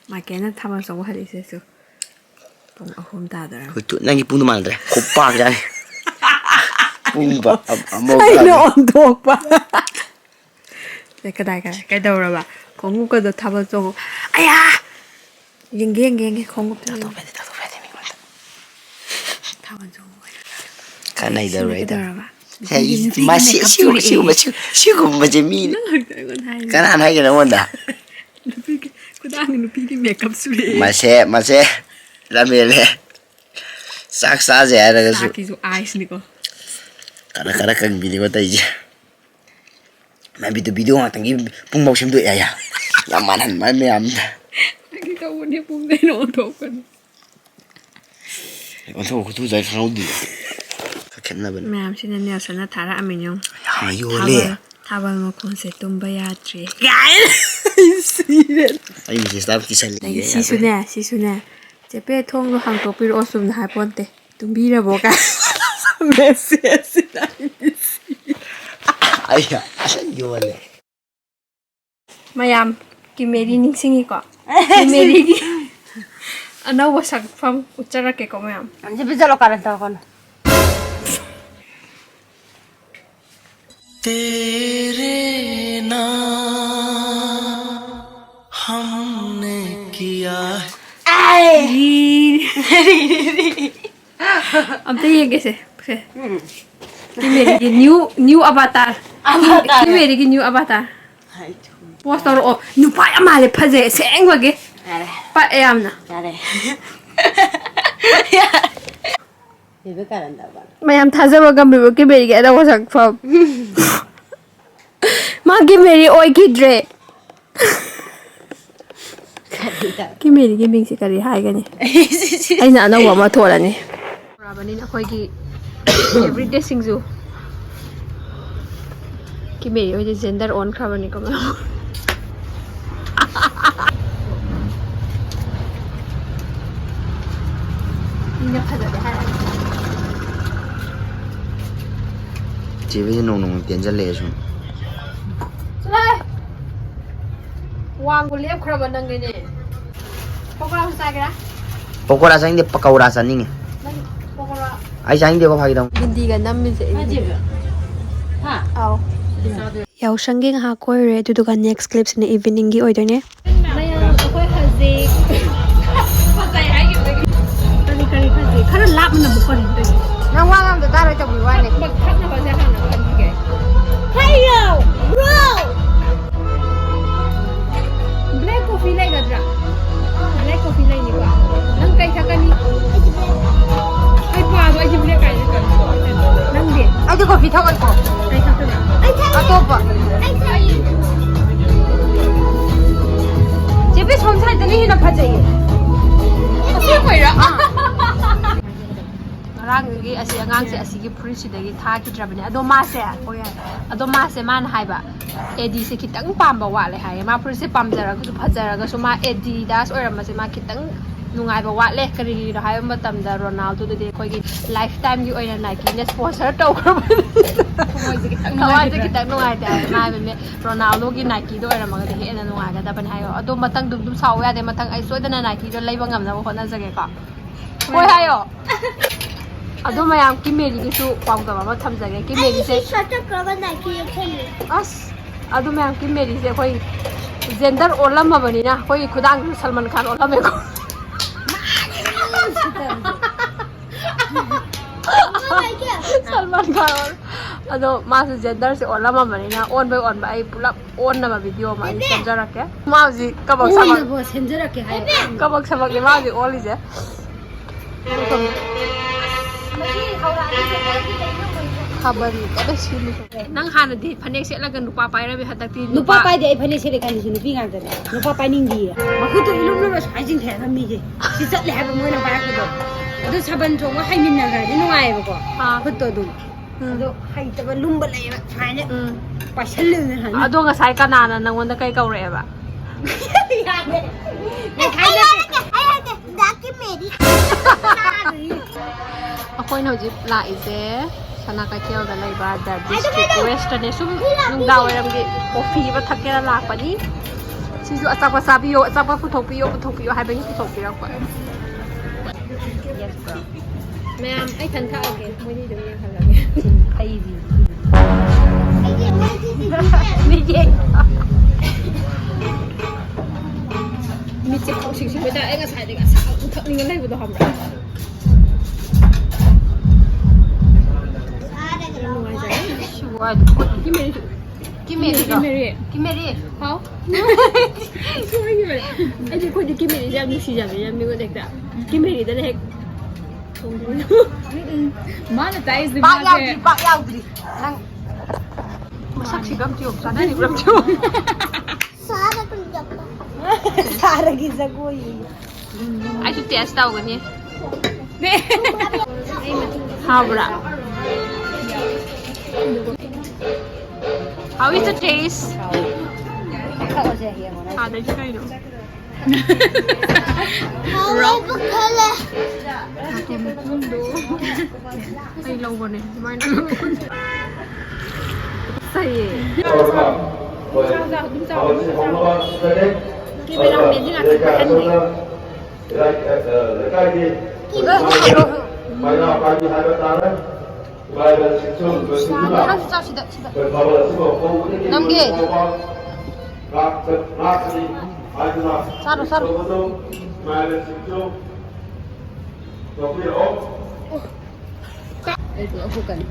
ꯃꯥꯏꯀꯦꯜꯅ ꯊꯥꯕꯜ ꯆꯣꯡꯕ ꯍꯜꯂꯛꯏꯁꯦ ꯁꯨ꯫ ꯄꯨꯡ ꯑꯍꯨꯝ ꯇꯥꯗꯣꯔꯕꯅꯦ꯫ ꯍꯣꯏ, ꯇꯨ, ꯅꯪꯒꯤ ꯄꯨꯡꯗꯣ ꯃꯥꯟꯅꯗ꯭ꯔꯦ꯫ ꯈꯨꯄꯥꯛ ꯆꯥꯅꯤ꯫ ꯄꯨꯡ ꯕ-, ꯑ-, ꯑꯃ ꯑꯩꯅ ꯑꯣꯟꯊꯣꯛꯄ꯫ ꯑꯦ, ꯀꯗꯥꯏ, ꯀꯗꯥꯏ, ꯀꯩꯗꯧꯔꯕ? ꯈꯣꯡꯎꯞꯀꯗꯣ ꯊꯥꯕꯜ ꯆꯣꯡꯉꯨ꯫ ꯑꯌꯥ! ꯌꯦꯡꯒꯦ, ꯌꯦꯡꯒꯦ, ꯌꯦꯡꯒꯦ, ꯈꯣꯡꯎꯞꯇꯣ ꯌꯦꯡꯒꯦ꯫ ꯇꯥꯊꯣꯛꯄ ꯌꯥꯗꯦ, ꯇꯥꯊꯣꯛꯄ ꯌꯥꯗꯦ ꯃꯤꯉꯣꯟꯗ꯫ ꯊꯥꯕꯜ ꯆꯣꯡꯉꯨ꯫ ꯀꯥꯟꯅꯩꯗꯧꯔꯦ ꯁꯤꯅ ꯍꯥꯏꯇꯥꯔꯦ꯫ ꯀꯩꯗꯧꯔꯕ? ꯍꯦ, ꯅꯨꯄꯤꯒꯤ, ꯅꯨꯄꯤꯒꯤ ꯃꯁꯤ-, makeup ꯁꯤꯒꯨꯝ-, ꯆꯨꯔꯛꯑꯦ꯫ ꯁꯤꯒꯨꯝꯕꯁꯦ, ꯁꯤꯒꯨꯝꯕꯁꯦ ꯃꯤꯅ ꯅꯪ ꯍꯧꯖꯤꯛꯇ ꯑꯩꯉꯣꯟꯗ ꯍꯥꯏꯔꯤꯅꯦ꯫ ꯀꯅꯥꯅ ꯍꯥꯏꯒꯦ ꯅꯉꯣꯟꯗ? ꯅꯨꯄꯤꯒꯤ, ꯈꯨꯗꯥꯡꯗ ꯅꯨꯄꯤꯒꯤ makeup ꯆꯨꯔꯛꯑꯦ꯫ ꯃꯁꯦ, ꯃꯁꯦ, ꯂꯝꯍꯦꯜꯂꯦ꯫ ꯆꯥꯛ ꯆꯥꯁꯦ ꯍꯥꯏꯔꯒꯁꯨ꯫ ꯆꯥꯛꯀꯤꯁꯨ ice ꯅꯤꯀꯣ꯫ ꯀꯔ ꯀꯔ ꯀꯪꯕꯤꯅꯤꯀꯣ ꯇꯧꯔꯤꯁꯦ꯫ ꯃꯥꯏ ꯚꯤꯗꯤꯑꯣ, ꯚꯤꯗꯤꯑꯣ ꯉꯥꯛꯇꯪꯒꯤ ꯄꯨꯡꯐꯥꯎ ꯁꯦꯝꯗꯣꯛꯑꯦ ꯍꯥꯏꯌꯥ꯫ ꯌꯥꯝ ꯃꯥꯟꯍꯟꯕ ꯃꯌꯥꯝꯗ꯫ ꯐꯥꯒꯤ ꯇꯧꯕꯅꯦ, ꯄꯨꯡꯗꯩꯅ ꯑꯣꯟꯊꯣꯛꯀꯅꯤ꯫ ꯑꯣꯟꯊꯣꯛ ꯈꯨꯊꯨ ꯆꯥꯏ ꯈꯪꯍꯧꯗꯦ꯫ ꯈꯔ ꯈꯦꯠꯅꯕꯅꯦ꯫ ꯃꯌꯥꯝꯁꯤꯅ ꯅꯦꯜꯁꯟꯅ ꯊꯥꯔꯛꯑꯝꯃꯤꯅꯦ ꯌꯦꯡꯉꯣ꯫ ꯌꯥꯝ ꯌꯣꯜꯂꯦ꯫ ꯊꯥꯕꯜ, ꯊꯥꯕꯜ ꯃꯈꯣꯟꯁꯦ ꯇꯨꯝꯕ ꯌꯥꯗ꯭ꯔꯦ꯫ ꯀꯥꯏꯅ꯫ ꯑꯩ ꯁꯤꯔꯦ꯫ ꯑꯩ message ꯇꯥꯕ ꯀꯤꯁꯜꯂꯛꯑꯦ, ꯅꯪ ꯌꯥꯗ꯭ꯔꯦ꯫ ꯁꯤꯁꯨꯅꯦ, ꯁꯤꯁꯨꯅꯦ꯫ "ꯆꯦꯄꯦ, ꯊꯣꯡꯗꯣ ꯍꯥꯡꯇꯣꯛꯄꯤꯔꯛꯑꯣ", ꯆꯨꯝꯅ ꯍꯥꯏꯄꯣꯟꯇꯦ꯫ "ꯇꯨꯝꯕꯤꯔꯕꯣ?" ꯀꯥꯏ꯫ Message ꯁꯤꯗ ꯑꯩꯗꯤ ꯁꯤ꯫ ꯑꯩ ꯑꯁ ꯌꯣꯜꯂꯦ꯫ ꯃꯌꯥꯝ, ꯀꯤꯃꯦꯔꯤ ꯅꯤꯡꯁꯤꯡꯉꯤꯀꯣ? ꯀꯤꯃꯦꯔꯤꯒꯤ ꯑꯅꯧꯕ ꯁꯛꯐꯝ ꯎꯠꯆꯔꯛꯀꯦꯀꯣ, ꯃꯌꯥꯝ꯫ ꯁꯤ ꯄꯤꯖꯜꯂꯣ, ꯀꯥꯔꯟ ꯇꯧꯔꯛꯀꯅꯨ꯫ तेरे नाम हमने किया है। ꯑꯝꯇ ꯌꯦꯡꯒꯦꯁꯦ, ꯁꯦ꯫ ꯎꯝ꯫ ꯀꯤꯃꯦꯔꯤꯒꯤ new, new avatar꯫ Avatar꯫ ꯀꯤꯃꯦꯔꯤꯒꯤ new avatar꯫ ꯍꯥꯏ, ꯊꯨꯝ꯫ Pose ꯇꯧꯔꯛꯑꯣ꯫ ꯅꯨꯄꯥ ꯌꯥꯝ ꯃꯥꯜꯂꯦ, ꯐꯖꯩ ꯑꯁꯦꯡꯕꯒꯤ꯫ ꯌꯥꯔꯦ꯫ ꯄꯛꯑꯦ ꯌꯥꯝꯅ꯫ ꯌꯥꯔꯦ꯫ ꯃꯌꯥꯝ ꯊꯥꯖꯕ ꯉꯝꯃꯤꯕ ꯀꯤꯃꯦꯔꯤꯒꯤ ꯑꯅꯧꯕ ꯁꯛꯐꯝ꯫ ꯃꯥ ꯀꯤꯃꯦꯔꯤ ꯑꯣꯏꯈꯤꯗ꯭ꯔꯦ꯫ ꯀꯤꯃꯦꯔꯤꯒꯤ ꯃꯤꯡꯁꯦ ꯀꯔꯤ ꯍꯥꯏꯒꯅꯤ? ꯑꯩꯅ ꯑꯅꯧꯕ ꯑꯃ ꯊꯣꯜꯂꯅꯤ꯫ ꯄꯨꯔꯛꯑꯕꯅꯤꯅ ꯑꯩꯈꯣꯏꯒꯤ everyday ꯁꯤꯡꯖꯨ꯫ ꯀꯤꯃꯦꯔꯤ ꯍꯣꯏꯗꯤ gender ꯑꯣꯟꯈ꯭ꯔꯕꯅꯤꯀꯣ, ꯃꯌꯥꯝ꯫ ꯃꯤꯅ ꯐꯖꯗꯦ ꯍꯥꯏꯔꯛꯑꯅꯤ꯫ ꯆꯦꯕꯤꯁꯦ ꯅꯣꯡ ꯅꯣꯡꯃ ꯇꯦꯟꯖꯜꯂꯛꯑꯦ ꯁꯨꯝ꯫ ꯆꯠꯂꯣꯍꯦ! ꯋꯥꯡꯕ ꯂꯦꯞꯈ꯭ꯔꯕ ꯅꯪꯅꯤꯅꯦ꯫ ꯄꯀꯧꯔꯥꯁꯨ ꯆꯥꯒꯦꯔꯥ? ꯄꯀꯧꯔꯥ ꯆꯥꯅꯤꯡꯗꯦ, ꯄꯀꯧꯔꯥ ꯆꯥꯅꯤꯡꯉꯦ꯫ ꯅꯪ ꯄꯀꯧꯔꯥ ꯑꯩ ꯆꯥꯅꯤꯡꯗꯦꯀꯣ, ꯐꯥꯒꯤ ꯇꯧꯅꯤ꯫ ꯕꯤꯟꯗꯤꯒ ꯅꯝꯃꯤꯁꯦ ꯑꯩ꯫ ꯍꯥ? ꯑꯥꯎ꯫ ꯌꯥꯎꯁꯪꯒꯤ ꯉꯥꯏꯍꯥꯛ ꯀꯣꯏꯔꯨꯔꯦ, ꯑꯗꯨꯗꯨꯒ next clip ꯁꯤꯅ evening ꯒꯤ ꯑꯣꯏꯗꯣꯏꯅꯦ꯫ ꯃꯌꯥꯝ, ꯑꯩꯈꯣꯏ ꯍꯧꯖꯤꯛ ꯐꯖꯩ ꯍꯥꯏꯈꯤꯕꯗꯒꯤ ꯀꯔꯤ, ꯀꯔꯤ ꯐꯖꯩ? ꯈꯔ ꯂꯥꯞꯅ ꯑꯃꯨꯛ ꯄꯟꯗꯣꯏꯅꯦ꯫ ꯅꯪ ꯋꯥ ꯉꯥꯡꯗ ꯇꯥꯔꯣꯏ ꯇꯧꯕꯤ ꯋꯥꯅꯦ꯫ ꯊꯛ-, ꯊꯛꯅꯕꯁꯦ ꯍꯥꯟꯅ ꯈꯟꯈꯤꯒꯦ꯫ ꯍꯥꯏꯌꯣ, bro! Black coffee ꯂꯩꯒꯗ꯭ꯔꯥ? Black coffee ꯂꯩꯅꯤꯀꯣ꯫ ꯅꯪ ꯀꯩ ꯊꯛꯀꯅꯤ? ꯑꯩ ꯄꯥꯗꯣ ꯑꯩꯗꯤ black ꯀꯥꯏꯅ ꯀꯩꯅꯣ ꯇꯧꯔꯦ꯫ ꯅꯪꯗꯤ? ꯑꯩꯗꯤ coffee ꯊꯛꯑꯣꯏꯀꯣ꯫ ꯀꯩ ꯊꯛꯇꯣꯏꯕ? ꯑꯇꯣꯞꯄ꯫ ꯆꯦ ꯕꯦꯁ ꯍꯣꯝ ꯁꯥꯏꯗꯅ ꯍꯦꯟꯅ ꯐꯖꯩꯌꯦ꯫ ꯑꯁꯦꯡꯕꯩꯔꯣ? ꯉꯔꯥꯡꯗꯒꯤ ꯑꯁꯤ ꯑꯉꯥꯡꯁꯦ ꯑꯁꯤꯒꯤ ꯐꯨꯔꯤꯠꯁꯤꯗꯒꯤ ꯊꯥꯈꯤꯗ꯭ꯔꯕꯅꯦ꯫ ꯑꯗꯣ ꯃꯥꯁꯦ, ꯍꯣꯏ ꯌꯥꯔꯦ꯫ ꯑꯗꯣ ꯃꯥꯁꯦ, ꯃꯥꯅ ꯍꯥꯏꯕ, ꯑꯦꯗꯤꯁꯦ ꯈꯤꯇꯪ ꯄꯥꯝꯕ ꯋꯥꯠꯂꯦ ꯍꯥꯏꯌꯦ꯫ ꯃꯥ ꯐꯨꯔꯤꯠꯁꯦ ꯄꯥꯝꯖꯔꯒꯁꯨ, ꯐꯖꯔꯒꯁꯨ ꯃꯥ ꯑꯦꯗꯤꯗꯥꯁ ꯑꯣꯏꯔꯝꯕꯁꯦ ꯃꯥ ꯈꯤꯇꯪ ꯅꯨꯡꯉꯥꯏꯕ ꯋꯥꯠꯂꯦ꯫ ꯀꯔꯤꯒꯤꯅꯣ ꯍꯥꯏꯕ ꯃꯇꯝꯗ ꯔꯣꯅꯥꯜꯗꯣꯗꯨꯗꯤ ꯑꯩꯈꯣꯏꯒꯤ life time ꯒꯤ ꯑꯣꯏꯅ Nike ꯅ sponsor ꯇꯧꯈ꯭ꯔꯕꯅꯤ꯫ ꯊꯃꯣꯏꯁꯦ ꯈꯤꯇꯪ ꯊꯃꯣꯏꯁꯦ ꯅꯨꯡꯉꯥꯏꯇ꯭ꯔꯥ? ꯈꯤꯇꯪ ꯅꯨꯡꯉꯥꯏꯇꯦ ꯍꯥꯏꯕ꯫ ꯃꯥ ꯍꯥꯏꯕꯅꯦ, ꯔꯣꯅꯥꯜꯗꯣꯒꯤ Nike ꯗꯣ ꯑꯣꯏꯔꯝꯃꯒꯗꯤ ꯍꯦꯟꯅ ꯅꯨꯡꯉꯥꯏꯒꯗꯕꯅꯤ ꯍꯥꯏꯌꯣ꯫ ꯑꯗꯣ ꯃꯊꯪꯗꯨ ꯑꯗꯨꯝ ꯁꯥꯎ ꯌꯥꯗꯦ꯫ ꯃꯊꯪ ꯑꯩ ꯁꯣꯏꯗꯅ Nike ꯗꯣ ꯂꯩꯕ ꯉꯝꯅꯕ ꯍꯣꯠꯅꯖꯒꯦꯀꯣ꯫ ꯍꯣꯏ ꯍꯥꯏꯌꯣ꯫ ꯑꯗꯣ ꯃꯌꯥꯝ, ꯀꯤꯃꯦꯔꯤꯒꯤꯁꯨ ꯄꯥꯎꯗꯝ ꯑꯃ ꯊꯝꯖꯒꯦ꯫ ꯀꯤꯃꯦꯔꯤꯁꯦ ꯑꯩꯒꯤ shirt ꯀꯛꯈ꯭ꯔꯒ Nike ꯌꯦꯛꯁꯜꯂꯤ꯫ ꯑꯁ, ꯑꯗꯨ ꯃꯌꯥꯝ, ꯀꯤꯃꯦꯔꯤꯁꯦ ꯑꯩꯈꯣꯏ gender ꯑꯣꯜꯂꯝꯃꯕꯅꯤꯅ ꯑꯩꯈꯣꯏꯒꯤ ꯈꯨꯗꯥꯡꯁꯨ ꯁꯜꯃꯥꯟ ꯈꯥꯟ ꯑꯣꯜꯂꯝꯃꯦꯀꯣ꯫ ꯁꯜꯃꯥꯟ ꯈꯥꯟ ꯑꯣꯜ-, ꯑꯗꯣ ꯃꯥꯁꯨ gender ꯁꯦ ꯑꯣꯜꯂꯝꯃꯕꯅꯤꯅ ꯑꯣꯟꯕꯩ ꯑꯣꯟꯕ ꯑꯩ ꯄꯨꯂꯞ ꯑꯣꯟꯅꯕ video ꯑꯃ ꯑꯩ ꯁꯦꯝꯖꯔꯛꯀꯦ꯫ ꯃꯥ ꯍꯧꯖꯤꯛ ꯀꯕꯛ ꯁꯕꯛ, ꯑꯣꯟꯅꯕ ꯁꯦꯝꯖꯔꯛꯀꯦ ꯍꯥꯏꯌꯣ꯫ ꯀꯕꯛ ꯁꯕꯛꯅꯤ ꯃꯥ ꯍꯧꯖꯤꯛ ꯑꯣꯜꯂꯤꯁꯦ꯫ ꯈꯕꯔ ꯀꯟꯅ ꯁꯤꯜꯂꯤ꯫ ꯅꯪ ꯍꯥꯟꯅꯗꯤ ꯐꯅꯦꯛ ꯁꯦꯠꯂꯒ ꯅꯨꯄꯥ ꯄꯥꯏꯔꯝꯃꯤ, ꯍꯟꯗꯛꯇꯤ ꯅꯨꯄꯥ ꯅꯨꯄꯥ ꯄꯥꯏꯗꯦ꯫ ꯑꯩ ꯐꯅꯦꯛ ꯁꯦꯠꯂꯦ ꯈꯜꯂꯤꯁꯤ ꯅꯨꯄꯤ ꯉꯥꯛꯇꯅꯦ꯫ ꯅꯨꯄꯥ ꯄꯥꯏꯅꯤꯡꯗꯤꯌꯦ꯫ ꯃꯈꯨꯠꯇꯣ ꯏꯂꯨꯝ ꯂꯨꯝꯅ ꯁꯨꯃꯥꯏꯅ ꯆꯤꯡꯊꯔꯒ ꯃꯤꯁꯦ ꯁꯤ ꯆꯠꯂꯦ ꯍꯥꯏꯕ ꯃꯣꯏꯅ ꯄꯥꯏꯔꯛꯄꯗꯣ꯫ ꯑꯗꯨ ꯁꯥꯕꯟ ꯆꯣꯡꯕ ꯍꯩꯃꯤꯟꯅꯈ꯭ꯔꯗꯤ ꯅꯨꯡꯉꯥꯏꯌꯦꯕꯀꯣ꯫ ꯑꯥ꯫ ꯈꯨꯠꯇꯣ ꯑꯗꯨꯝ꯫ ꯎꯝ꯫ ꯑꯗꯣ ꯍꯩꯇꯕ ꯂꯨꯝꯕ ꯂꯩꯌꯦꯕ ꯁꯨꯃꯥꯏꯅ ꯎꯝ꯫ ꯄꯥꯏꯁꯜꯂꯦꯅ ꯁꯨꯃꯥꯏꯅ꯫ ꯑꯗꯣ ꯉꯁꯥꯏ ꯀꯅꯥꯅ ꯅꯪꯉꯣꯟꯗ ꯀꯩ ꯀꯧꯔꯛꯑꯦꯕ? ꯌꯥꯔꯦ꯫ ꯉꯁꯥꯏ ꯑꯩ ꯅꯠꯇꯦ꯫ ꯍꯥꯏꯔꯛꯀꯦ, ꯑꯩ ꯍꯥꯏꯔꯛꯀꯦ꯫ ꯗꯥ ꯀꯤꯃꯦꯔꯤ꯫ ꯑꯩꯈꯣꯏꯅ ꯍꯧꯖꯤꯛ ꯂꯥꯛꯏꯁꯦ ꯁꯅꯥ ꯀꯩꯊꯦꯜꯗ ꯂꯩꯕ The District Westꯇꯅꯦ꯫ ꯁꯨꯝ ꯅꯨꯡꯗꯥꯡ ꯋꯥꯏꯔꯝꯒꯤ ꯀꯣꯐꯤ ꯑꯃ ꯊꯛꯀꯦꯅ ꯂꯥꯛꯄꯅꯤ꯫ ꯁꯤꯁꯨ ꯑꯆꯥꯄꯣꯠ ꯆꯥꯕꯤꯌꯣ, ꯑꯆꯥꯄꯣꯠ ꯄꯨꯊꯣꯛꯄꯤꯌꯣ, ꯄꯨꯊꯣꯛꯄꯤꯌꯣ ꯍꯥꯏꯕꯒꯤ ꯄꯨꯊꯣꯛꯄꯤꯔꯛꯄ꯫ ꯃꯌꯥꯝ ꯑꯩ ꯊꯟ ꯊꯛꯑꯒꯦ, ꯃꯣꯏꯅꯤ ꯑꯗꯨꯝ ꯌꯦꯡꯍꯜꯂꯒꯦ꯫ ꯆꯤꯟ ꯐꯩꯕꯤ꯫ ꯃꯤꯠꯁꯦ ꯈꯪꯁꯤꯡ ꯁꯤꯡꯕꯗ ꯑꯩ ꯉꯁꯥꯏꯗꯒꯤ ꯑꯁꯥꯕ ꯊꯛꯅꯤꯡꯉ ꯂꯩꯕꯗꯣ ꯈꯪꯕ꯭ꯔꯥ? ꯌꯥꯝ ꯅꯨꯡꯉꯥꯏꯖꯔꯦ꯫ ꯀꯤꯃꯦꯔꯤ꯫ ꯀꯤꯃꯦꯔꯤꯔꯣ? ꯀꯤꯃꯦꯔꯤ꯫ ꯀꯤꯃꯦꯔꯤ꯫ ꯍꯥꯎ? ꯑꯩꯗꯤ ꯑꯩꯈꯣꯏꯗꯤ ꯀꯤꯃꯦꯔꯤꯁꯦ ꯌꯥꯝ ꯅꯨꯡꯁꯤꯖꯕꯅꯤꯅ ꯃꯤꯉꯣꯟꯗ ꯍꯦꯛꯇ ꯀꯤꯃꯦꯔꯤꯗꯅ ꯍꯦꯛ ꯊꯣꯡꯕꯤꯌꯨ꯫ ꯃꯥꯅ ꯇꯥꯛꯏꯁꯦ ꯄꯥꯛ ꯃꯥꯁꯦ ꯌꯥꯎꯗ꯭ꯔꯤ, ꯄꯥꯛ ꯌꯥꯎꯗ꯭ꯔꯤ꯫ ꯅꯪ ꯃꯁꯛꯁꯤꯒ ꯑꯝꯇ ꯌꯦꯡꯉꯨ, ꯆꯥꯅꯔꯤꯕ꯭ꯔꯥ ꯑꯝꯇ ꯌꯦꯡꯉꯨ꯫ ꯁꯥꯔꯒꯤ ꯖꯒꯣꯏ꯫ ꯑꯩꯁꯨ ꯇꯦꯁ ꯇꯧꯒꯅꯤ꯫ ꯍꯥꯎꯕ꯭ꯔꯥ? How is the taste? ꯁꯥꯗꯩꯁꯤ ꯀꯩꯅꯣ? ꯍꯥꯎꯕ ꯈꯜꯂꯦ꯫ ꯑꯩ ꯂꯧꯕꯅꯦ ꯑꯗꯨꯃꯥꯏꯅ꯫ ꯁꯩꯌꯦ꯫ ꯆꯥꯎ, ꯆꯥꯎ, ꯑꯗꯨꯝ ꯆꯥꯎ꯫ ꯀꯦꯃꯦꯔꯥꯃꯦꯟꯁꯤ ꯉꯥꯛꯇ ꯄꯥꯏꯍꯟꯗꯦ꯫ ꯂꯩꯀꯥꯏꯒꯤ ꯃꯩꯔꯥ ꯄꯥꯏꯕꯤ ꯍꯥꯏꯕ ꯇꯥꯔꯦ꯫ ꯅꯪꯁꯨ ꯆꯥꯎ ꯁꯤꯗ, ꯁꯤꯗ꯫ ꯅꯝꯒꯦ꯫ ꯆꯥꯔꯣ, ꯆꯥꯔꯣ꯫ ꯑꯩ ꯄꯨꯂꯞ ꯍꯨꯛꯀꯅꯤ꯫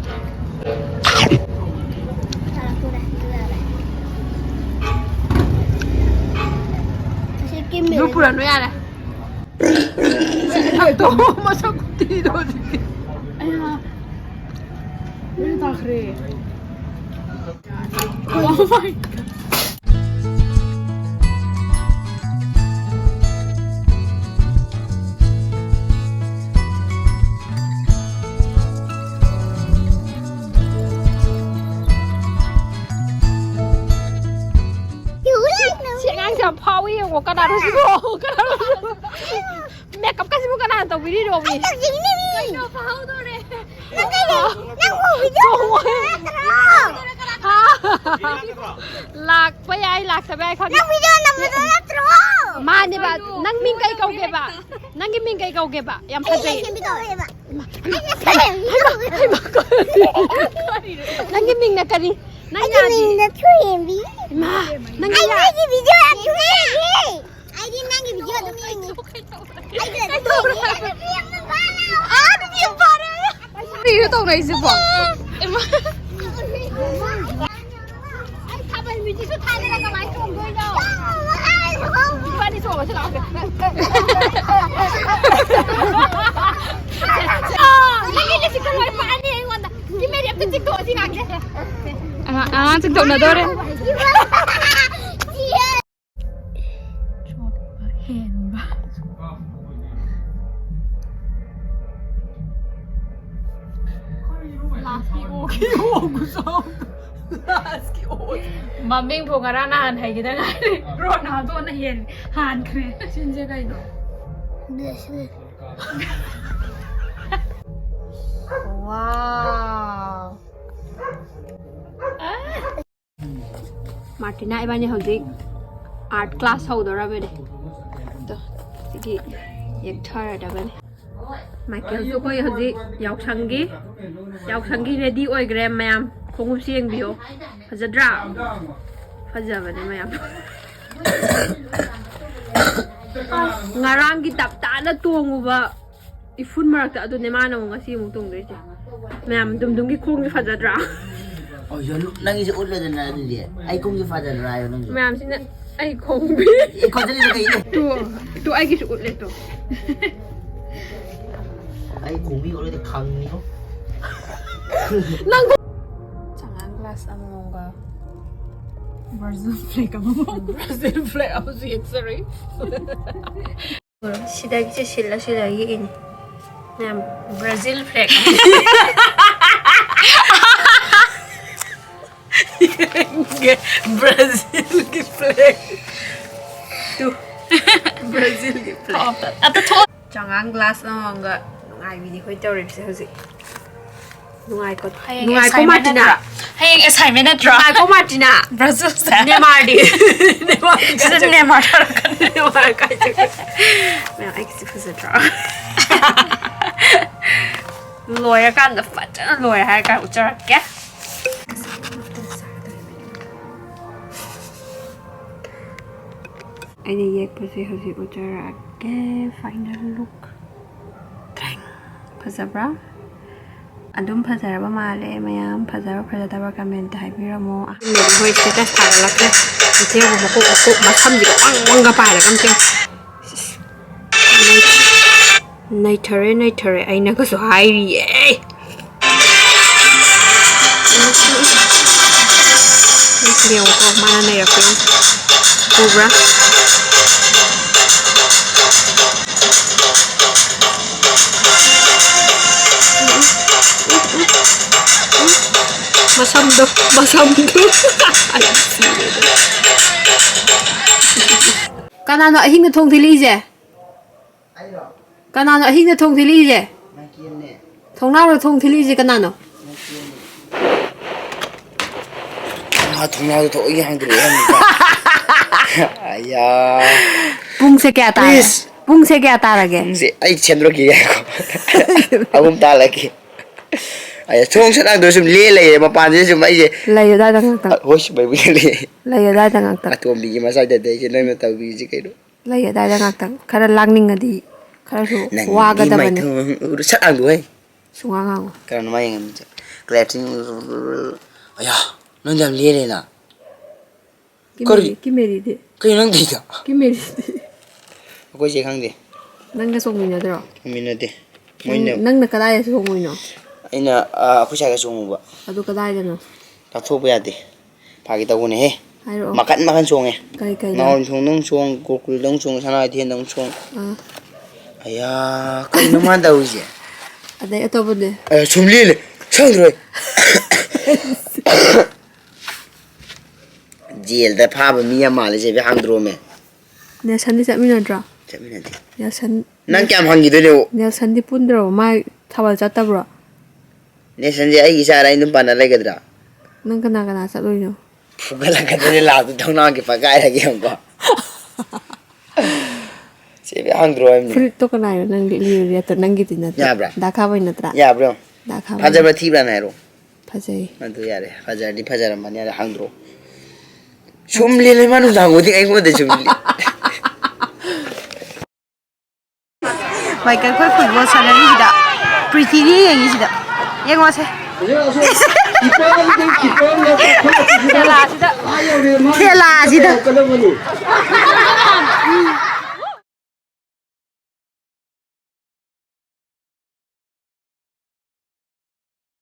ꯑꯁꯤ ꯀꯤꯝ ꯕ꯭ꯂꯨ ꯄꯨꯔꯛꯑꯅꯨ ꯌꯥꯔꯦ꯫ ꯇꯣ ꯃꯁꯛ ꯈꯨꯊꯤꯗꯣ ꯍꯧꯖꯤꯛꯀꯤ꯫ ꯑꯌꯥ꯫ ꯂꯣꯏꯅ ꯇꯥꯈ꯭ꯔꯦ꯫ Oh my God. ꯁꯤ ꯑꯉꯥꯡꯁꯦ ꯌꯥꯝ ꯐꯥꯎꯋꯤ ꯌꯦꯡꯉꯣ꯫ ꯀꯅꯥꯅꯣ ꯁꯤꯕꯣ? ꯀꯅꯥꯅꯣ ꯁꯤꯕꯣ? ꯃꯦꯀꯞꯀꯁꯤꯕꯨ ꯀꯅꯥꯅ ꯇꯧꯕꯤꯔꯤꯅꯣ? ꯑꯩ ꯇꯧꯖꯩꯅꯦ꯫ ꯀꯩꯅꯣ ꯐꯥꯍꯧꯗꯣꯔꯦ꯫ ꯅꯪ ꯀꯩꯅꯣ? ꯅꯪ ꯎꯕꯤꯗꯣ ꯅꯠꯇ꯭ꯔꯣ? ꯂꯥꯛꯄ ꯌꯥꯏ, ꯂꯥꯛꯇꯕ ꯌꯥꯏ, ꯈꯪꯗꯦ꯫ ꯅꯪ ꯚꯤꯗꯤꯑꯣ ꯅꯝꯕꯗꯣ ꯅꯠꯇ꯭ꯔꯣ? ꯃꯥꯅꯦꯕ꯫ ꯅꯪ ꯃꯤꯡ ꯀꯩ ꯀꯧꯒꯦꯕ? ꯅꯪꯒꯤ ꯃꯤꯡ ꯀꯩ ꯀꯧꯒꯦꯕ? ꯌꯥꯝ ꯑꯩ ꯐꯖꯩ꯫ ꯂꯩꯁꯦꯝꯕꯤ ꯀꯧꯋꯦꯕ꯫ ꯑꯩꯅ ꯁꯦꯝꯕꯤ ꯀꯧꯋꯦꯕ꯫ ꯍꯩꯃꯥ, ꯀꯔꯤ? ꯅꯪꯒꯤ ꯃꯤꯡꯅ ꯀꯔꯤ? ꯅꯪ ꯑꯩꯒꯤ ꯌꯥꯗꯤ? ꯃꯤꯡꯅ ꯊꯣꯏꯍꯦꯟꯕꯤ꯫ ꯏꯃꯥ, ꯅꯪꯒꯤ ꯑꯩ ꯌꯥ- ꯅꯪꯒꯤ ꯚꯤꯗꯤꯑꯣ ꯌꯥꯝ ꯊꯨꯅ ꯌꯦꯡꯉꯦ꯫ ꯑꯩꯗꯤ ꯅꯪꯒꯤ ꯚꯤꯗꯤꯑꯣ ꯑꯗꯨꯝ ꯌꯦꯡꯉꯤ꯫ ꯑꯩꯗꯤ ꯑꯗꯨꯝ ꯌꯦꯡꯉꯤ꯫ ꯑꯥ, ꯅꯨꯄꯤ ꯑꯃ ꯐꯥꯔꯦ꯫ ꯀꯔꯤꯅꯣ ꯇꯧꯅꯩꯁꯤꯕꯣ? ꯏꯃꯥ꯫ ꯑꯩ ꯊꯥꯕꯜ ꯃ꯭ꯌꯨꯖꯤꯛꯁꯨ ꯊꯥꯗꯅ ꯀꯃꯥꯏꯅ ꯆꯣꯡꯗꯣꯏꯅꯣ? ꯏꯕꯥꯅꯤ ꯆꯣꯡꯉꯁꯤ ꯂꯥꯛꯑꯣ꯫ ꯑꯥ, ꯅꯪꯒꯤ ꯂꯤꯞꯁꯇꯤꯛꯇꯣ ꯂꯣꯏ ꯄꯛꯑꯅꯤ ꯑꯩꯉꯣꯟꯗ꯫ ꯀꯤꯃꯦꯔꯤ ꯑꯝꯇ ꯆꯤꯛꯊꯣꯛꯑꯁꯤ ꯉꯥꯛꯁꯦ꯫ ꯑꯉꯥꯡ, ꯑꯉꯥꯡ ꯆꯤꯛꯊꯣꯛꯅꯗꯣꯔꯦ꯫ ꯆꯣꯞꯄ ꯍꯦꯟꯕ꯫ ꯂꯥꯁꯀꯤ ꯑꯣ꯫ ꯂꯥꯁꯀꯤ ꯑꯣ ꯈꯨꯆꯥꯎꯗꯣ꯫ ꯂꯥꯁꯀꯤ ꯑꯣ꯫ ꯃꯃꯤꯡ ꯐꯥꯎ ꯉꯔꯥꯡ ꯅꯍꯥꯟ ꯍꯩꯒꯗ ꯉꯥꯏꯔꯤ꯫ ꯔꯣꯅꯥꯜꯗꯣꯅ ꯍꯦꯟ-, ꯍꯥꯟꯈ꯭ꯔꯦ꯫ ꯆꯤꯟꯁꯦ ꯀꯩꯅꯣ? ꯕ꯭ꯔꯦꯁꯂꯦꯠ꯫ ꯋꯥꯎ꯫ ꯃꯥꯔꯇꯤꯅꯥ ꯏꯕꯥꯅꯤ ꯍꯧꯖꯤꯛ ꯑꯥꯔꯠ ꯀ꯭ꯂꯥꯁ ꯍꯧꯗꯣꯔꯕꯅꯦ꯫ ꯑꯗꯣ ꯁꯤꯒꯤ ꯌꯦꯛꯊꯔꯗꯕꯅꯦ꯫ ꯃꯥꯏꯀꯦꯜꯁꯨ ꯑꯩꯈꯣꯏ ꯍꯧꯖꯤꯛ ꯌꯥꯎꯁꯪꯒꯤ, ꯌꯥꯎꯁꯪꯒꯤ ꯔꯦꯗꯤ ꯑꯣꯏꯈ꯭ꯔꯦ ꯃꯌꯥꯝ꯫ ꯈꯣꯡꯎꯞꯁꯤ ꯌꯦꯡꯕꯤꯌꯣ꯫ ꯐꯖꯗ꯭ꯔꯥ? ꯐꯖꯕꯅꯦ ꯃꯌꯥꯝ꯫ ꯉꯔꯥꯡꯒꯤ ꯇꯞ ꯇꯥꯅ ꯇꯣꯡꯉꯨꯕ ꯏꯐꯨꯟ ꯃꯔꯛꯇ ꯑꯗꯨꯅꯦ ꯃꯥꯅ ꯑꯃꯨꯛ ꯉꯁꯤ ꯑꯃꯨꯛ ꯇꯣꯡꯗꯣꯏꯁꯦ꯫ ꯃꯌꯥꯝ, ꯗꯨꯝꯗꯨꯝꯒꯤ ꯈꯣꯡꯁꯦ ꯐꯖꯗ꯭ꯔꯥ? ꯑꯣ, ꯌꯣꯜꯂꯨ-, ꯅꯪꯒꯤꯁꯦ ꯎꯠꯂꯗꯅ ꯑꯗꯨꯗꯤ꯫ ꯑꯩ ꯈꯣꯡꯁꯦ ꯐꯖꯗ꯭ꯔꯥ ꯍꯥꯏꯌꯣ ꯅꯪꯁꯨ꯫ ꯃꯌꯥꯝꯁꯤꯅ ꯑꯩ ꯈꯣꯡꯕꯤ꯫ ꯑꯩ ꯈꯣꯡꯁꯦ ꯀꯩꯅꯦ? ꯇꯨ, ꯇꯨ ꯑꯩꯒꯤꯁꯨ ꯎꯠꯂꯦ ꯇꯨ꯫ ꯑꯩ ꯈꯣꯡꯕꯤ ꯑꯣꯏꯔꯗꯤ ꯈꯪꯅꯤꯀꯣ꯫ ꯅꯪ ꯆꯉꯥꯡ ꯒ꯭ꯂꯥꯁ ꯑꯃꯃꯝꯒ ꯕ꯭ꯔꯥꯖꯤꯜ ꯐ꯭ꯂꯦꯛ ꯑꯃꯃꯝ꯫ ꯕ꯭ꯔꯥꯖꯤꯜ ꯐ꯭ꯂꯦꯛ ꯑꯃꯁꯨ ꯌꯦꯛꯆꯔꯤ꯫ ꯁꯤꯗꯒꯤꯁꯦ ꯁꯤꯜꯂ ꯁꯤꯜꯂ ꯌꯦꯛꯏꯅꯤ ꯃꯌꯥꯝ꯫ ꯕ꯭ꯔꯥꯖꯤꯜ ꯐ꯭ꯂꯦꯛ꯫ ꯕ꯭ꯔꯥꯖꯤꯜꯒꯤ ꯐ꯭ꯂꯦꯛ꯫ ꯇꯨ꯫ ꯕ꯭ꯔꯥꯖꯤꯜꯒꯤ ꯐ꯭ꯂꯦꯛ꯫ ꯑꯝꯇ ꯊꯣꯛ ꯆꯉꯥꯡ ꯒ꯭ꯂꯥꯁ ꯑꯃꯃꯝꯒ ꯅꯨꯡꯉꯥꯏꯕꯤꯅꯤ ꯑꯩꯈꯣꯏ ꯇꯧꯔꯤꯕꯁꯦ ꯍꯧꯖꯤꯛ꯫ ꯅꯨꯡꯉꯥꯏꯀꯣ? ꯍꯌꯦꯡ ꯅꯨꯡꯉꯥꯏꯀꯣ, ꯑꯦꯁꯥꯏꯟꯃꯦꯟ ꯃꯥꯔꯇꯤꯅꯥ? ꯅꯠꯇ꯭ꯔꯣ? ꯍꯌꯦꯡ ꯑꯦꯁꯥꯏꯟꯃꯦꯟ ꯅꯠꯇ꯭ꯔꯣ? ꯅꯨꯡꯉꯥꯏꯀꯣ, ꯃꯥꯔꯇꯤꯅꯥ? ꯕ꯭ꯔꯥꯖꯤꯜꯁꯦ꯫ ꯅꯦꯃꯥꯔꯗꯤ? ꯅꯦꯃꯥꯔ ꯁꯤꯗ ꯀꯥꯏ ꯆꯠꯈ꯭ꯔꯦ? ꯅꯦꯃꯥꯔ ꯊꯥꯔꯛꯀꯅꯤ꯫ ꯅꯦꯃꯥꯔ ꯀꯥꯏ ꯆꯠꯈ꯭ꯔꯦ? ꯃꯌꯥꯝ, ꯑꯩꯒꯤꯁꯦ ꯐꯖꯗ꯭ꯔꯣ? ꯂꯣꯏꯔꯀꯥꯟꯗ ꯐꯖꯅ ꯂꯣꯏꯔꯦ ꯍꯥꯏꯔ ꯀꯥꯟꯗ ꯎꯠꯆꯔꯛꯀꯦ꯫ ꯑꯩꯅ ꯌꯦꯛꯄꯁꯦ ꯍꯧꯖꯤꯛ ꯎꯠꯆꯔꯛꯀꯦ꯫ Final look꯫ ꯇ꯭ꯔꯦꯡ꯫ ꯐꯖꯕ꯭ꯔꯥ? ꯑꯗꯨꯝ ꯐꯖꯔꯕ ꯃꯥꯜꯂꯦ꯫ ꯃꯌꯥꯝ ꯐꯖꯕ꯭ꯔꯥ ꯐꯖꯗꯕ꯭ꯔꯥ comment ꯍꯥꯏꯕꯤꯔꯝꯃꯣ꯫ ꯑꯍꯟꯅꯗꯤ ꯍꯣꯏ status ꯊꯥꯒꯠꯂꯛꯇ꯭ꯔꯦ꯫ ꯏꯆꯦꯕꯨ ꯃꯀꯣꯛ ꯃꯀꯣꯛ ꯃꯁꯝꯁꯤꯒ ꯋꯪ ꯋꯪꯒ ꯄꯥꯏꯔꯒ ꯑꯝꯇ ꯌꯦꯡꯉꯨ꯫ ꯅꯩꯊꯔꯦ, ꯅꯩꯊꯔꯦ, ꯑꯩꯅꯒꯁꯨ ꯍꯥꯏꯔꯤꯌꯦ꯫ ꯌꯦꯡꯉꯨꯀꯣ, ꯃꯥꯅ ꯅꯩꯔꯛꯄ ꯌꯦꯡꯉꯨ꯫ ꯎꯕ꯭ꯔꯥ? ꯃꯁꯝꯗꯣ, ꯃꯁꯝꯗꯣ꯫ ꯑꯩ ꯁꯤꯔꯦꯗ꯫ ꯀꯅꯥꯅꯣ ꯑꯍꯤꯡꯗ ꯊꯣꯡ ꯊꯤꯜꯂꯛꯏꯁꯦ? ꯀꯅꯥꯅꯣ ꯑꯍꯤꯡꯗ ꯊꯣꯡ ꯊꯤꯜꯂꯛꯏꯁꯦ? ꯊꯣꯡꯅꯥꯎꯗ ꯊꯣꯡ ꯊꯤꯜꯂꯛꯏꯁꯦ ꯀꯅꯥꯅꯣ? ꯃꯥ ꯊꯣꯡꯅꯥꯎꯗ ꯊꯣꯛꯑꯒ ꯍꯥꯡꯗꯣꯔꯛꯑꯦ ꯍꯥꯏꯕꯅꯤꯗ꯫ ꯑꯌꯥ꯫ ꯄꯨꯡꯁꯦ ꯀꯌꯥ ꯇꯥꯔꯦ? Please. ꯄꯨꯡꯁꯦ ꯀꯌꯥ ꯇꯥꯔꯒꯦ? ꯄꯨꯡꯁꯦ ꯑꯩ ꯁꯦꯝꯗꯣꯔꯛꯈꯤꯒꯦ ꯉꯥꯏꯈꯣ꯫ ꯑꯍꯨꯝ ꯇꯥꯜꯂꯛꯀꯦ꯫ ꯑꯌꯥ, ꯊꯣꯡ ꯁꯠ ꯍꯥꯡꯗꯣꯛꯑ ꯁꯨꯝ ꯂꯦ ꯂꯩꯔꯦ ꯃꯄꯥꯟꯁꯤꯗ ꯁꯨꯝ ꯑꯩꯁꯦ꯫ ꯂꯩꯌꯨ ꯑꯗꯥꯏꯗ ꯉꯥꯛꯇꯪ꯫ ꯍꯣꯏ, ꯁꯨꯝ ꯂꯩꯕꯨꯗꯤ ꯂꯩ꯫ ꯂꯩꯌꯨ ꯑꯗꯥꯏꯗ ꯉꯥꯛꯇꯪ꯫ ꯑꯇꯣꯝꯕꯤꯒꯤ ꯃꯆꯥꯏꯗꯗꯤ ꯑꯩꯁꯦ ꯅꯪꯅ ꯇꯧꯕꯤꯔꯤꯁꯦ ꯀꯩꯅꯣ? ꯂꯩꯌꯨ ꯑꯗꯥꯏꯗ ꯉꯥꯛꯇꯪ꯫ ꯈꯔ ꯂꯥꯡꯅꯤꯡꯉꯗꯤ ꯈꯔꯁꯨ ꯅꯪꯗꯤ ꯋꯥꯒꯗꯕꯅꯤ꯫ ꯃꯥꯏꯊꯣꯡ ꯁꯠ ꯍꯥꯡꯗꯣꯛꯑꯦ꯫ ꯁꯨꯡꯉꯥꯡ ꯉꯥꯡꯉꯣ꯫ ꯀꯅꯥꯅꯣ ꯃꯥ ꯌꯦꯡꯉꯝꯃꯤꯁꯦ? ꯀ꯭ꯂꯦꯇꯤꯡ꯫ ꯑꯌꯥ, ꯅꯪꯗꯤ ꯌꯥꯝ ꯂꯦꯜꯂꯦꯅ꯫ ꯀꯔꯤ? ꯀꯤꯃꯦꯔꯤ-, ꯀꯤꯃꯦꯔꯤꯗꯤ? ꯀꯩꯅꯣ ꯅꯪ ꯇꯧꯔꯤꯗꯣ? ꯀꯤꯃꯦꯔꯤꯗꯤ? ꯑꯩꯈꯣꯏ ꯆꯦ ꯈꯪꯗꯦ꯫ ꯅꯪꯒ ꯆꯣꯡꯃꯤꯟꯅꯗ꯭ꯔꯣ? ꯆꯣꯡꯃꯤꯟꯅꯗꯦ꯫ ꯃꯣꯏꯅ ꯅꯪ- ꯅꯪꯅ ꯀꯗꯥꯏꯗ ꯆꯣꯡꯉꯨꯏꯅꯣ? ꯑꯩꯅ, ꯑ, ꯑꯩꯈꯣꯏ ꯁꯥꯏꯒ ꯆꯣꯡꯉꯨꯕ꯫ ꯑꯗꯨ ꯀꯗꯥꯏꯗꯅꯣ? ꯂꯥꯞꯊꯣꯛꯄ ꯌꯥꯗꯦ꯫ ꯐꯥꯒꯤ ꯇꯧꯕꯅꯦꯍꯦ꯫ ꯍꯥꯏꯔꯛꯑꯣ꯫ ꯃꯈꯟ ꯃꯈꯟ ꯆꯣꯡꯉꯦ꯫ ꯀꯔꯤ ꯀꯔꯤꯅꯣ? ꯅꯥꯎꯔꯤ ꯆꯣꯡꯗꯧ ꯆꯣꯡ, ꯀꯣꯀꯨꯜꯗꯧ ꯆꯣꯡ, ꯁꯅꯥ ꯀꯩꯊꯦꯜꯗꯧ ꯆꯣꯡ꯫ ꯑꯥ꯫ ꯑꯌꯥ, ꯀꯩꯅꯣ ꯃꯥꯅ ꯇꯧꯔꯤꯁꯦ? ꯑꯗꯩ ꯑꯇꯣꯞꯄꯗꯤ? ꯑ, ꯁꯨꯝ ꯂꯦꯜꯂꯦ꯫ ꯁꯪꯗ꯭ꯔꯣꯏ꯫ ꯖꯦꯜꯗ ꯐꯥꯕ ꯃꯤ ꯌꯥꯝ ꯃꯥꯜꯂꯦ, ꯁꯦ ꯍꯥꯡꯗ꯭ꯔꯣꯃꯦ꯫ ꯅꯦꯜꯁꯟꯗꯤ ꯆꯠꯃꯤꯟꯅꯗ꯭ꯔꯣ? ꯆꯠꯃꯤꯟꯅꯗꯦ꯫ ꯅꯦꯜꯁꯟ ꯅꯪ ꯀꯌꯥꯝ ꯍꯪꯈꯤꯗꯣꯏꯅꯣ? ꯅꯦꯜꯁꯟꯗꯤ ꯄꯨꯟꯗ꯭ꯔꯣ? ꯃꯥ ꯊꯥꯕꯜ ꯆꯠꯇꯕ꯭ꯔꯣ? ꯅꯦꯜꯁꯟꯁꯦ ꯑꯩꯒꯤ ꯏꯆꯥꯔ ꯑꯩ ꯑꯗꯨꯝ ꯄꯥꯟꯅ ꯂꯩꯒꯗ꯭ꯔꯥ? ꯅꯪ ꯀꯅꯥ ꯀꯅꯥ ꯆꯠꯂꯨꯏꯅꯣ? ꯐꯨꯒꯠꯂꯛꯀꯗꯣꯏꯅꯦ, ꯂꯥꯛꯇ ꯊꯣꯡꯅꯥꯎꯒꯤ ꯄꯀꯥꯏꯔꯒꯦ ꯑꯃꯨꯛꯀꯣ꯫ ꯁꯦ ꯍꯥꯡꯗ꯭ꯔꯣ ꯍꯥꯏꯕꯅꯤ꯫ ꯐꯨꯔꯤꯠꯇꯣ ꯀꯅꯥꯏꯅꯣ ꯅꯪ ꯂꯤꯠꯂꯤꯕ ꯔꯦꯠꯇꯣ? ꯅꯪꯒꯤꯗꯤ ꯅꯠꯇ꯭ꯔꯥ? ꯌꯥꯕ꯭ꯔꯥ? ꯗꯥ ꯈꯥꯕꯩ ꯅꯠꯇ꯭ꯔꯥ? ꯌꯥꯕ꯭ꯔꯣ? ꯗꯥ ꯈꯥꯕꯩ꯫ ꯐꯖꯕ꯭ꯔꯥ ꯊꯤꯕ꯭ꯔꯥꯅ ꯍꯥꯏꯔꯣ꯫ ꯐꯖꯩ꯫ ꯑꯗꯨ ꯌꯥꯔꯦ, ꯐꯖꯔꯗꯤ ꯐꯖꯔꯝꯃꯅꯤ, ꯑꯗ ꯍꯥꯡꯗ꯭ꯔꯣ꯫ ꯁꯨꯝ ꯂꯦꯜꯂꯦ ꯃꯥ ꯅꯨꯡꯗꯥꯡ ꯈꯨꯗꯤꯡ ꯑꯩꯉꯣꯟꯗ ꯁꯨꯝ ꯂꯦ-, ꯃꯥꯏꯀꯦꯜ ꯈꯣꯏ ꯐꯨꯠꯕꯣꯜ ꯁꯥꯟꯅꯔꯤꯁꯤꯗ ꯄ꯭ꯔꯤꯊꯤꯕꯤ ꯌꯦꯡꯉꯤꯁꯤꯗ꯫ ꯌꯦꯡꯉꯣꯁꯦ꯫ ꯊꯦꯂꯥꯁꯤꯗ꯫ ꯊꯦꯂꯥꯁꯤꯗ꯫